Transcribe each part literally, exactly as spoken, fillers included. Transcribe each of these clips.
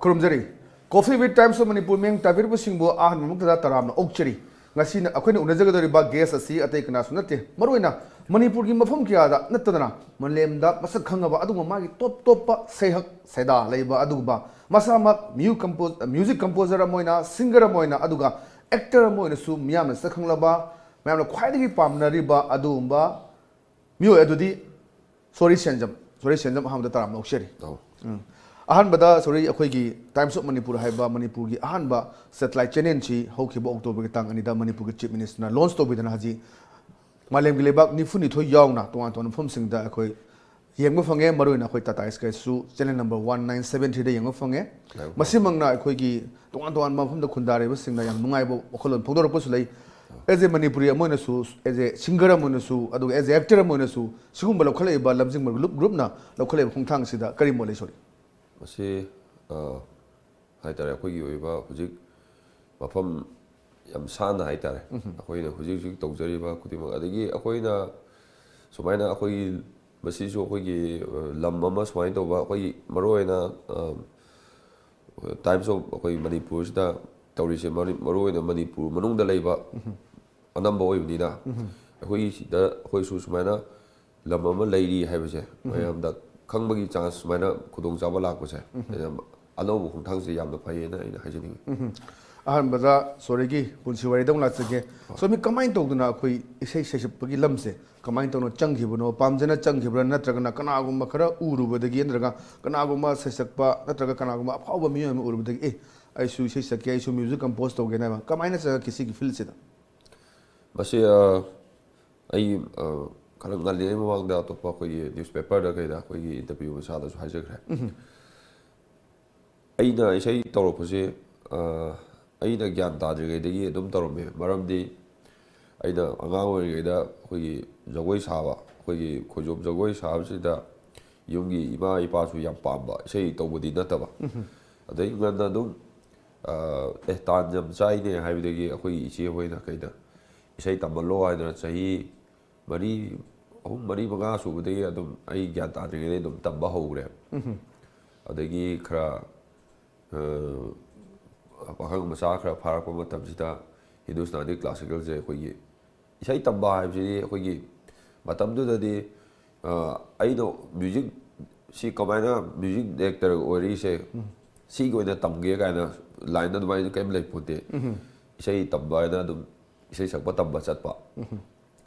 ꯈꯨꯔꯨꯝꯖꯔꯤ꯫ Coffee with Times of Manipur ꯃꯤꯌꯥꯝ ꯇꯥꯕꯤꯔꯤꯕꯁꯤꯡꯕꯨ ꯑꯍꯥꯟꯕ ꯃꯛꯇꯗ ꯇꯔꯥꯝꯅ ꯑꯣꯛꯆꯔꯤ꯫ ꯉꯁꯤꯅ ꯑꯩꯈꯣꯏꯅ ꯎꯅꯖꯒꯗꯧꯔꯤꯕ guest ꯑꯁꯤ ꯑꯇꯩ ꯀꯅꯥꯁꯨ ꯅꯠꯇꯦ, ꯃꯔꯨꯑꯣꯏꯅ ꯃꯅꯤꯄꯨꯔꯒꯤ ꯃꯐꯝ ꯀꯌꯥꯗ ꯅꯠꯇꯗꯅ ꯃꯥꯂꯦꯝꯗ ꯃꯁꯛ ꯈꯪꯉꯕ ꯑꯗꯨꯒꯨꯝꯕ ꯃꯥꯒꯤ ꯇꯣꯞ ꯇꯣꯞꯄ ꯁꯩꯍꯛ ꯁꯩꯗꯥ ꯂꯩꯕ ꯑꯗꯨꯒꯨꯝꯕ, ꯃꯁꯥꯃꯛ mu-, compose-, music composer ꯑꯃ ꯑꯣꯏꯅ, singer ꯑꯃ ꯑꯣꯏꯅ, ꯑꯗꯨꯒ actor ꯑꯃ ꯑꯣꯏꯅꯁꯨ ꯃꯤꯌꯥꯝꯅ ꯁꯛ ꯈꯪꯂꯕ, ꯃꯌꯥꯝꯅ ꯈ꯭ꯋꯥꯏꯗꯒꯤ ꯄꯥꯝꯅꯔꯤꯕ ꯑꯗꯨꯒꯨꯝꯕ ꯃꯤꯑꯣꯏ ꯑꯗꯨꯗꯤ ꯁꯣꯔꯤ ꯁꯦꯟꯖꯝ꯫ ꯁꯣꯔꯤ ꯁꯦꯟꯖꯝ, ꯑꯍꯥꯟꯕꯗ ꯇꯔꯥꯝꯅ ꯑꯣꯛꯆꯔꯤ꯫ ꯑꯧ꯫ ꯎꯝ꯫ ꯑꯍꯥꯟꯕꯗ ꯁꯣꯔꯤ, ꯑꯩꯈꯣꯏꯒꯤ Times of Manipur ꯍꯥꯏꯕ ꯃꯅꯤꯄꯨꯔꯒꯤ ꯑꯍꯥꯟꯕ satellite channelꯁꯤ ꯍꯧꯈꯤꯕ Octoberꯒꯤ ꯇꯥꯡ ꯑꯅꯤꯗ ꯃꯅꯤꯄꯨꯔꯒꯤ Chief Ministerꯅ launch ꯇꯧꯕꯤꯗꯅ ꯍꯧꯖꯤꯛ ꯃꯥꯂꯦꯝꯒꯤ ꯂꯩꯕꯥꯛ ꯅꯤꯐꯨꯅꯤꯊꯣꯏ ꯌꯥꯎꯅ ꯇꯣꯉꯥꯟ ꯇꯣꯉꯥꯟꯕ ꯃꯐꯝꯁꯤꯡꯗ ꯑꯩꯈꯣꯏ ꯌꯦꯡꯕ ꯐꯪꯉꯦ꯫ ꯃꯔꯨꯑꯣꯏꯅ ꯑꯩꯈꯣꯏ Tata Skyꯁꯨ channel number one nine seven threeꯗ ꯌꯦꯡꯕ ꯐꯪꯉꯦ꯫ ꯌꯦꯡꯕ ꯃꯁꯤꯃꯛꯅ ꯑꯩꯈꯣꯏꯒꯤ ꯇꯣꯉꯥꯟ ꯇꯣꯉꯥꯟꯕ ꯃꯐꯝꯗ ꯈꯨꯟꯗꯥꯔꯤꯕꯁꯤꯡꯅ ꯌꯥꯝ ꯅꯨꯡꯉꯥꯏꯕ ꯋꯥꯈꯜꯂꯣꯟ ꯐꯣꯡꯗꯣꯔꯛꯄꯁꯨ ꯂꯩ꯫ As a ꯃꯅꯤꯄꯨꯔꯤ ꯑꯃ ꯑꯣꯏꯅꯁꯨ, as a singer ꯑꯃ ꯑꯣꯏꯅꯁꯨ, ꯑꯗꯨꯒ as a actor ꯑꯃ ꯑꯣꯏꯅꯁꯨ ꯁꯤꯒꯨꯝꯕ ꯂꯧꯈꯠꯂꯛꯏꯕ ꯂꯝꯖꯤꯡꯕ group, groupꯅ ꯂꯧꯈꯠꯂꯛꯏꯕ ꯈꯣꯡꯊꯥꯡꯁꯤꯗ ꯀꯔꯤ ꯃꯣꯠ ꯂꯩ, ꯁꯣꯔꯤ? ꯃꯁꯤ, ꯑ, ꯍꯥꯏꯇꯥꯔꯦ, ꯑꯩꯈꯣꯏꯒꯤ ꯑꯣꯏꯕ ꯍꯧꯖꯤꯛ ꯃꯐꯝ ꯌꯥꯝ ꯁꯥꯟꯅ ꯍꯥꯏꯇꯥꯔꯦ, ꯑꯩꯈꯣꯏꯅ ꯍꯧꯖꯤꯛ ꯍꯧꯖꯤꯛ ꯇꯧꯖꯔꯤꯕ ꯈꯨꯗꯤꯡꯃꯛ, ꯑꯗꯒꯤ ꯑꯩꯈꯣꯏꯅ ꯁꯨꯃꯥꯏꯅ ꯑꯩꯈꯣꯏꯒꯤ ꯃꯁꯤꯁꯨ ꯑꯩꯈꯣꯏꯒꯤ, ꯑ, ꯂꯝ ꯑꯃ ꯁꯨꯃꯥꯏꯅ ꯇꯧꯕ, ꯑꯩꯈꯣꯏꯒꯤ ꯃꯔꯨꯑꯣꯏꯅ, ꯑ, Times of ꯑꯩꯈꯣꯏ ꯃꯅꯤꯄꯨꯔꯁꯤꯗ ꯇꯧꯔꯤꯁꯦ, ꯃꯔꯨ-, ꯃꯔꯨꯑꯣꯏꯅ ꯃꯅꯤꯄꯨꯔ ꯃꯅꯨꯡꯗ ꯂꯩꯕ ꯑꯅꯝꯕ ꯑꯣꯏꯕꯅꯤꯅ, ꯑꯩꯈꯣꯏꯒꯤ ꯁꯤꯗ ꯑꯩꯈꯣꯏꯁꯨ ꯁꯨꯃꯥꯏꯅ ꯂꯝ ꯑꯃ ꯂꯩꯔꯤ ꯍꯥꯏꯕꯁꯦ ꯃꯌꯥꯝꯗ ꯈꯪꯕꯒꯤ chance, ꯁꯨꯃꯥꯏꯅ ꯈꯨꯗꯣꯡꯆꯥꯕ ꯂꯥꯛꯄꯁꯦ ꯌꯥꯝ ꯑꯅꯧꯕ ꯈꯣꯡꯊꯥꯡꯁꯦ ꯌꯥꯝꯅ ꯐꯩꯌꯦꯅ ꯑꯩꯅ ꯍꯥꯏꯖꯅꯤꯡꯉꯤ꯫ ꯑꯍꯥꯟꯕꯗ ꯁꯣꯔꯤꯒꯤ ꯄꯨꯟꯁꯤ ꯋꯥꯔꯤꯗ ꯑꯃꯨꯛ ꯂꯥꯛꯆꯒꯦ꯫ ꯁꯣꯝꯁꯤ ꯀꯃꯥꯏꯅ ꯇꯧꯗꯅ ꯑꯩꯈꯣꯏ ꯏꯁꯩ ꯁꯩꯁꯛꯄꯒꯤ ꯂꯝꯁꯦ ꯀꯃꯥꯏꯅ ꯇꯧꯅ ꯆꯪꯈꯤꯕꯅꯣ? ꯄꯥꯝꯖꯅ ꯆꯪꯈꯤꯕ꯭ꯔꯥ, ꯅꯠꯇ꯭ꯔꯒꯅ ꯀꯅꯥꯒꯨꯝꯕ ꯈꯔ ꯎꯔꯨꯕꯗꯒꯤ, ꯅꯠꯇ꯭ꯔꯒ ꯀꯅꯥꯒꯨꯝꯕ ꯁꯩꯁꯛꯄ, ꯅꯠꯇ꯭ꯔꯒ ꯀꯅꯥꯒꯨꯝꯕ ꯑꯐꯥꯎꯕ ꯃꯤꯑꯣꯏ ꯑꯃ ꯎꯔꯨꯕꯗꯒꯤ, "ꯑꯦ, ꯑꯩꯁꯨ ꯏꯁꯩ ꯁꯛꯀꯦ, ꯑꯩꯁꯨ music compose ꯇꯧꯒꯦꯅ" ꯍꯥꯏꯕ? ꯀꯃꯥꯏꯅ ꯆꯪꯉꯛꯈꯤ ꯁꯤꯒꯤ fieldꯁꯤꯗ? ꯃꯁꯤ, ꯑ, ꯑꯩ, ꯑ, ꯈꯔ ꯉꯜꯂꯤꯉꯩ ꯃꯃꯥꯡꯗ ꯑꯇꯣꯞꯄ ꯑꯩꯈꯣꯏꯒꯤ newspaperꯗ ꯀꯩꯗ ꯑꯩꯈꯣꯏꯒꯤ interview ꯃꯆꯥꯗꯁꯨ ꯍꯥꯏꯖꯈ꯭ꯔꯦ꯫ ꯑꯩꯅ ꯏꯁꯩ ꯇꯧꯔꯛꯄꯁꯦ, ꯑ, ꯑꯩꯅ ꯒ꯭ꯌꯥꯟ ꯇꯥꯗ꯭ꯔꯤꯉꯩꯗꯒꯤ ꯑꯗꯨꯝ ꯇꯧꯔꯝꯃꯦ꯫ ꯃꯔꯝꯗꯤ ꯑꯩꯅ ꯑꯉꯥꯡ ꯑꯣꯏꯔꯤꯉꯩꯗ ꯑꯩꯈꯣꯏꯒꯤ ꯖꯒꯣꯏ ꯁꯥꯕ, ꯑꯩꯈꯣꯏꯒꯤ ꯈꯣꯏꯖꯣꯝ ꯖꯒꯣꯏ ꯁꯥꯕꯁꯤꯗ ꯌꯨꯝꯒꯤ ꯏꯃꯥ ꯏꯄꯥꯁꯨ ꯌꯥꯝ ꯄꯥꯝꯕ, ꯏꯁꯩ ꯇꯧꯕꯗꯤ ꯅꯠꯇꯕ꯫ ꯑꯗꯩ ꯉꯟꯅ ꯑꯗꯨꯝ, ꯑ, "ꯑꯦ, ꯇꯥꯟ ꯌꯥꯝ ꯆꯥꯏꯅꯦ" ꯍꯥꯏꯕꯗꯒꯤ ꯑꯩꯈꯣꯏꯒꯤ ꯏꯆꯦ ꯍꯣꯏꯅ ꯀꯩꯗ ꯏꯁꯩ ꯇꯝꯍꯜꯂꯣ ꯍꯥꯏꯗꯅ ꯆꯍꯤ ꯃꯔꯤ, ꯑꯍꯨꯝ, ꯃꯔꯤ, ꯃꯉꯥ ꯁꯨꯕꯗꯒꯤ ꯑꯗꯨꯝ ꯑꯩ ꯒ꯭ꯌꯥꯟ ꯇꯥꯗ꯭ꯔꯤꯉꯩꯗ ꯑꯗꯨꯝ ꯇꯝꯕ ꯍꯧꯈ꯭ꯔꯦ꯫ ꯑꯗꯒꯤ ꯈꯔ ꯑ, ꯄꯥꯈꯪ ꯃꯆꯥ ꯈꯔ ꯐꯥꯔꯛꯄ ꯃꯇꯝꯁꯤꯗ ꯍꯤꯟꯗꯨꯁꯇꯥꯅꯤ ꯀ꯭ꯂꯥꯁꯤꯀꯦꯜꯁꯦ ꯑꯩꯈꯣꯏꯒꯤ ꯏꯁꯩ ꯇꯝꯕ ꯍꯥꯏꯕꯁꯤꯗꯤ ꯑꯩꯈꯣꯏꯒꯤ ꯃꯇꯝꯗꯨꯗꯗꯤ, ꯑ, ꯑꯩꯅ ꯃ꯭ꯌꯨꯖꯤꯛ ꯁꯤ ꯀꯃꯥꯏꯅ ꯃ꯭ꯌꯨꯖꯤꯛ ꯗꯥꯏꯔꯦꯛꯇꯔ ꯑꯣꯏꯔꯛꯏꯁꯦ, ꯁꯤꯒꯤ ꯑꯣꯏꯅ ꯇꯝꯒꯦ ꯀꯥꯏꯅ ꯂꯥꯏꯟ ꯑꯗꯨꯃꯥꯏꯅ ꯀꯔꯤꯝ ꯂꯩꯄꯣꯟꯇꯦ꯫ ꯏꯁꯩ ꯇꯝꯕ ꯍꯥꯏꯅ ꯑꯗꯨꯝ ꯏꯁꯩ ꯁꯛꯄ ꯇꯝꯕ ꯆꯠꯄ꯫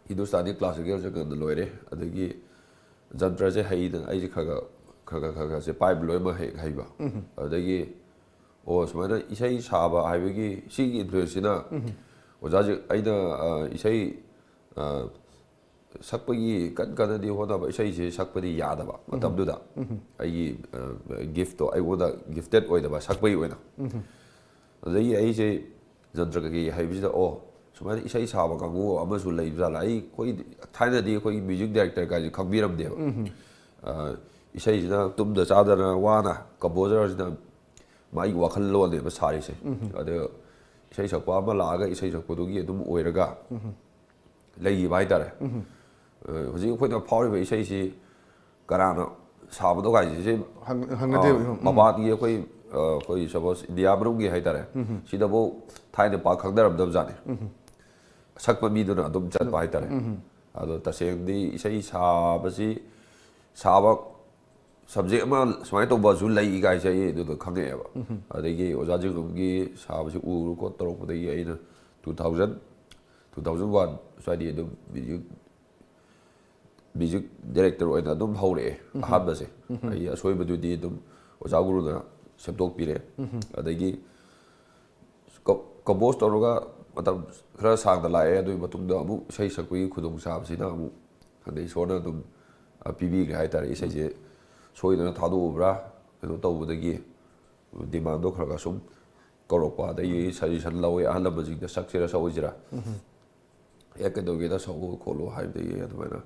ꯍꯤꯟꯗꯨꯁꯇꯥꯅꯤ ꯀ꯭ꯂꯥꯁꯤꯀꯦꯜꯁꯦ ꯉꯟꯅ ꯂꯣꯏꯔꯦ꯫ ꯑꯗꯒꯤ ꯖꯟꯇ꯭ꯔꯁꯦ ꯍꯩꯗꯅ ꯑꯩꯁꯦ ꯈꯔ ꯈꯔ, ꯈꯔ ꯈꯔ, ꯈꯔ ꯈꯔꯁꯦ ꯄꯥꯏꯕ ꯂꯣꯏꯅꯃꯛ ꯍꯩ-, ꯍꯩꯕ꯫ ꯑꯗꯒꯤ, ꯑꯣ, ꯁꯨꯃꯥꯏꯅ ꯏꯁꯩ ꯁꯥꯕ ꯍꯥꯏꯕꯒꯤ ꯁꯤꯒꯤ ꯏꯟꯐ꯭ꯂꯨꯌꯦꯟꯁꯁꯤꯅ ꯑꯣꯖꯥꯁꯦ ꯑꯩꯅ, ꯑ, ꯏꯁꯩ, ꯑ, ꯁꯛꯄꯒꯤ ꯀꯟ ꯀꯟꯅꯗꯤ ꯍꯣꯠꯅꯕ, ꯏꯁꯩꯁꯦ ꯁꯛꯄꯗꯤ ꯌꯥꯗꯕ ꯃꯇꯝꯗꯨꯗ꯫ ꯑꯩꯒꯤ, ꯑ, ꯒꯤꯐꯇꯣ ꯑꯩꯉꯣꯟꯗ ꯒꯤꯐꯇꯦꯠ ꯑꯣꯏꯗꯕ ꯁꯛꯄꯒꯤ ꯑꯣꯏꯅ꯫ ꯑꯗꯒꯤ ꯑꯩꯁꯦ ꯖꯟꯇ꯭ꯔ ꯀꯩꯀꯩ ꯍꯩꯕꯁꯤꯗ, ꯑꯣ, ꯁꯨꯃꯥꯏꯅ ꯏꯁꯩ ꯁꯥꯕ ꯀꯥꯡꯕꯨ ꯑꯃꯁꯨ ꯂꯩꯕꯖꯥꯠꯂ? ꯑꯩ, ꯑꯩꯈꯣꯏ ꯊꯥꯏꯅꯗꯤ ꯑꯩꯈꯣꯏꯒꯤ ꯃ꯭ꯌꯨꯖꯤꯛ ꯗꯥꯏꯔꯦꯛꯇꯔ ꯀꯥꯏꯁꯦ ꯈꯪꯕꯤꯔꯝꯗꯦꯕ꯫ ꯑ, ꯏꯁꯩꯁꯤꯅ ꯇꯨꯝꯗ ꯆꯥꯗꯅ ꯋꯥꯅ ꯀꯝꯄꯣꯖꯔꯁꯤꯅ ꯃꯥꯒꯤ ꯋꯥꯈꯜꯂꯣꯟꯅꯦꯕ ꯁꯥꯔꯤꯁꯦ꯫ ꯑꯗ ꯏꯁꯩ ꯁꯛꯄ ꯑꯃ ꯂꯥꯛꯑꯒ ꯏꯁꯩ ꯁꯛꯄꯗꯨꯒꯤ ꯑꯗꯨꯝ ꯑꯣꯏꯔꯒ ꯂꯩꯈꯤꯕ ꯍꯥꯏꯇꯥꯔꯦ꯫ ꯑ, ꯍꯧꯖꯤꯛ ꯑꯩꯈꯣꯏꯅ ꯐꯥꯎꯔꯤꯕ ꯏꯁꯩꯁꯤ ꯀꯅꯥꯅ ꯁꯥꯕꯅꯣ ꯀꯥꯏꯁꯦ, ꯁꯤ, ꯍꯪ-, ꯍꯪꯅꯗꯦꯕ꯫ ꯑ, ꯎꯝ꯫ ꯃꯄꯥꯟꯒꯤ ꯑꯩꯈꯣꯏ, ꯑ, ꯑꯩꯈꯣꯏ ꯁꯄꯣꯁ ꯏꯟꯗꯤꯌꯥ ꯃꯅꯨꯡꯒꯤ ꯍꯥꯏꯇꯥꯔꯦ, ꯁꯤꯗꯐꯧ ꯊꯥꯏꯅ ꯄꯥꯛ ꯈꯪꯅꯔꯝꯗꯕ ꯖꯥꯠꯅꯤ꯫ ꯁꯛꯄ ꯃꯤꯗꯨꯅ ꯑꯗꯨꯝ ꯆꯠꯄ ꯍꯥꯏꯇꯥꯔꯦ꯫ ꯑꯗꯣ ꯇꯁꯦꯡꯗꯤ ꯏꯁꯩ ꯁꯥꯕꯁꯤ, ꯁꯥꯕ ꯁꯕꯖꯦꯛ ꯑꯃ ꯁꯨꯃꯥꯏꯅ ꯇꯧꯕꯁꯨ ꯂꯩ ꯀꯥꯏꯁꯦ ꯑꯩ ꯑꯗꯨꯗ ꯈꯪꯉꯛꯑꯦꯕ꯫ ꯑꯗꯒꯤ ꯑꯣꯖꯥ ꯖꯤꯡꯉꯝꯒꯤ ꯁꯥꯕꯁꯤ ꯎꯔ ꯈꯣꯠ ꯇꯧꯔꯛꯄꯗꯒꯤ ꯑꯩꯅ two thousand, two thousand one ꯁ꯭ꯋꯥꯏꯗꯒꯤ ꯑꯗꯨꯝ ꯃ꯭ꯌꯨꯖꯤꯛ, ꯃ꯭ꯌꯨꯖꯤꯛ ꯗꯥꯏꯔꯦꯛꯇꯔ ꯑꯣꯏꯅ ꯑꯗꯨꯝ ꯍꯧꯔꯛꯑꯦ ꯑꯍꯥꯟꯕꯁꯦ꯫ ꯑꯩ ꯑꯁꯣꯏꯕꯗꯨꯗꯤ ꯑꯗꯨꯝ ꯑꯣꯖꯥ ꯒꯨꯔꯨꯅ ꯁꯦꯝꯗꯣꯛꯄꯤꯔꯦ꯫ ꯑꯗꯒꯤ ꯀ-, ꯀꯝꯄꯣꯁ ꯇꯧꯔꯒ ꯃꯇꯝ ꯈꯔ ꯁꯥꯡꯅ ꯂꯥꯛꯑꯦ꯫ ꯑꯗꯨꯒꯤ ꯃꯇꯨꯡꯗ ꯑꯃꯨꯛ ꯏꯁꯩ ꯁꯛꯄꯒꯤ ꯈꯨꯗꯣꯡꯆꯥꯕꯁꯤꯅ ꯑꯃꯨꯛ ꯈꯪꯗꯦ, ꯏꯁꯣꯔꯅ ꯑꯗꯨꯝ, ꯑ, ꯄꯤꯕꯤꯈ꯭ꯔꯦ ꯍꯥꯏꯇꯥꯔꯦ꯫ ꯏꯁꯩꯁꯦ ꯁꯣꯏꯗꯅ ꯊꯥꯗꯣꯛꯎꯕ꯭ꯔꯥ ꯀꯩꯅꯣ ꯇꯧꯕꯗꯒꯤ ꯗꯤꯃꯥꯟꯗꯣ ꯈꯔ ꯈꯔ ꯁꯨꯝ ꯀꯧꯔꯛꯄ, ꯑꯗꯒꯤ ꯁꯖꯦꯁꯟ ꯂꯧꯋꯦ ꯑꯍꯜ ꯂꯃꯟꯁꯤꯡꯗ, ꯁꯛꯁꯤꯔꯥ ꯁꯛꯑꯣꯏꯁꯤꯔꯥ꯫ ꯑꯦ, ꯀꯩꯗꯧꯒꯦꯗ, ꯁꯛꯑꯣ ꯈꯣꯠꯂꯣ ꯍꯥꯏꯕꯗꯒꯤ ꯑꯗꯨꯃꯥꯏꯅ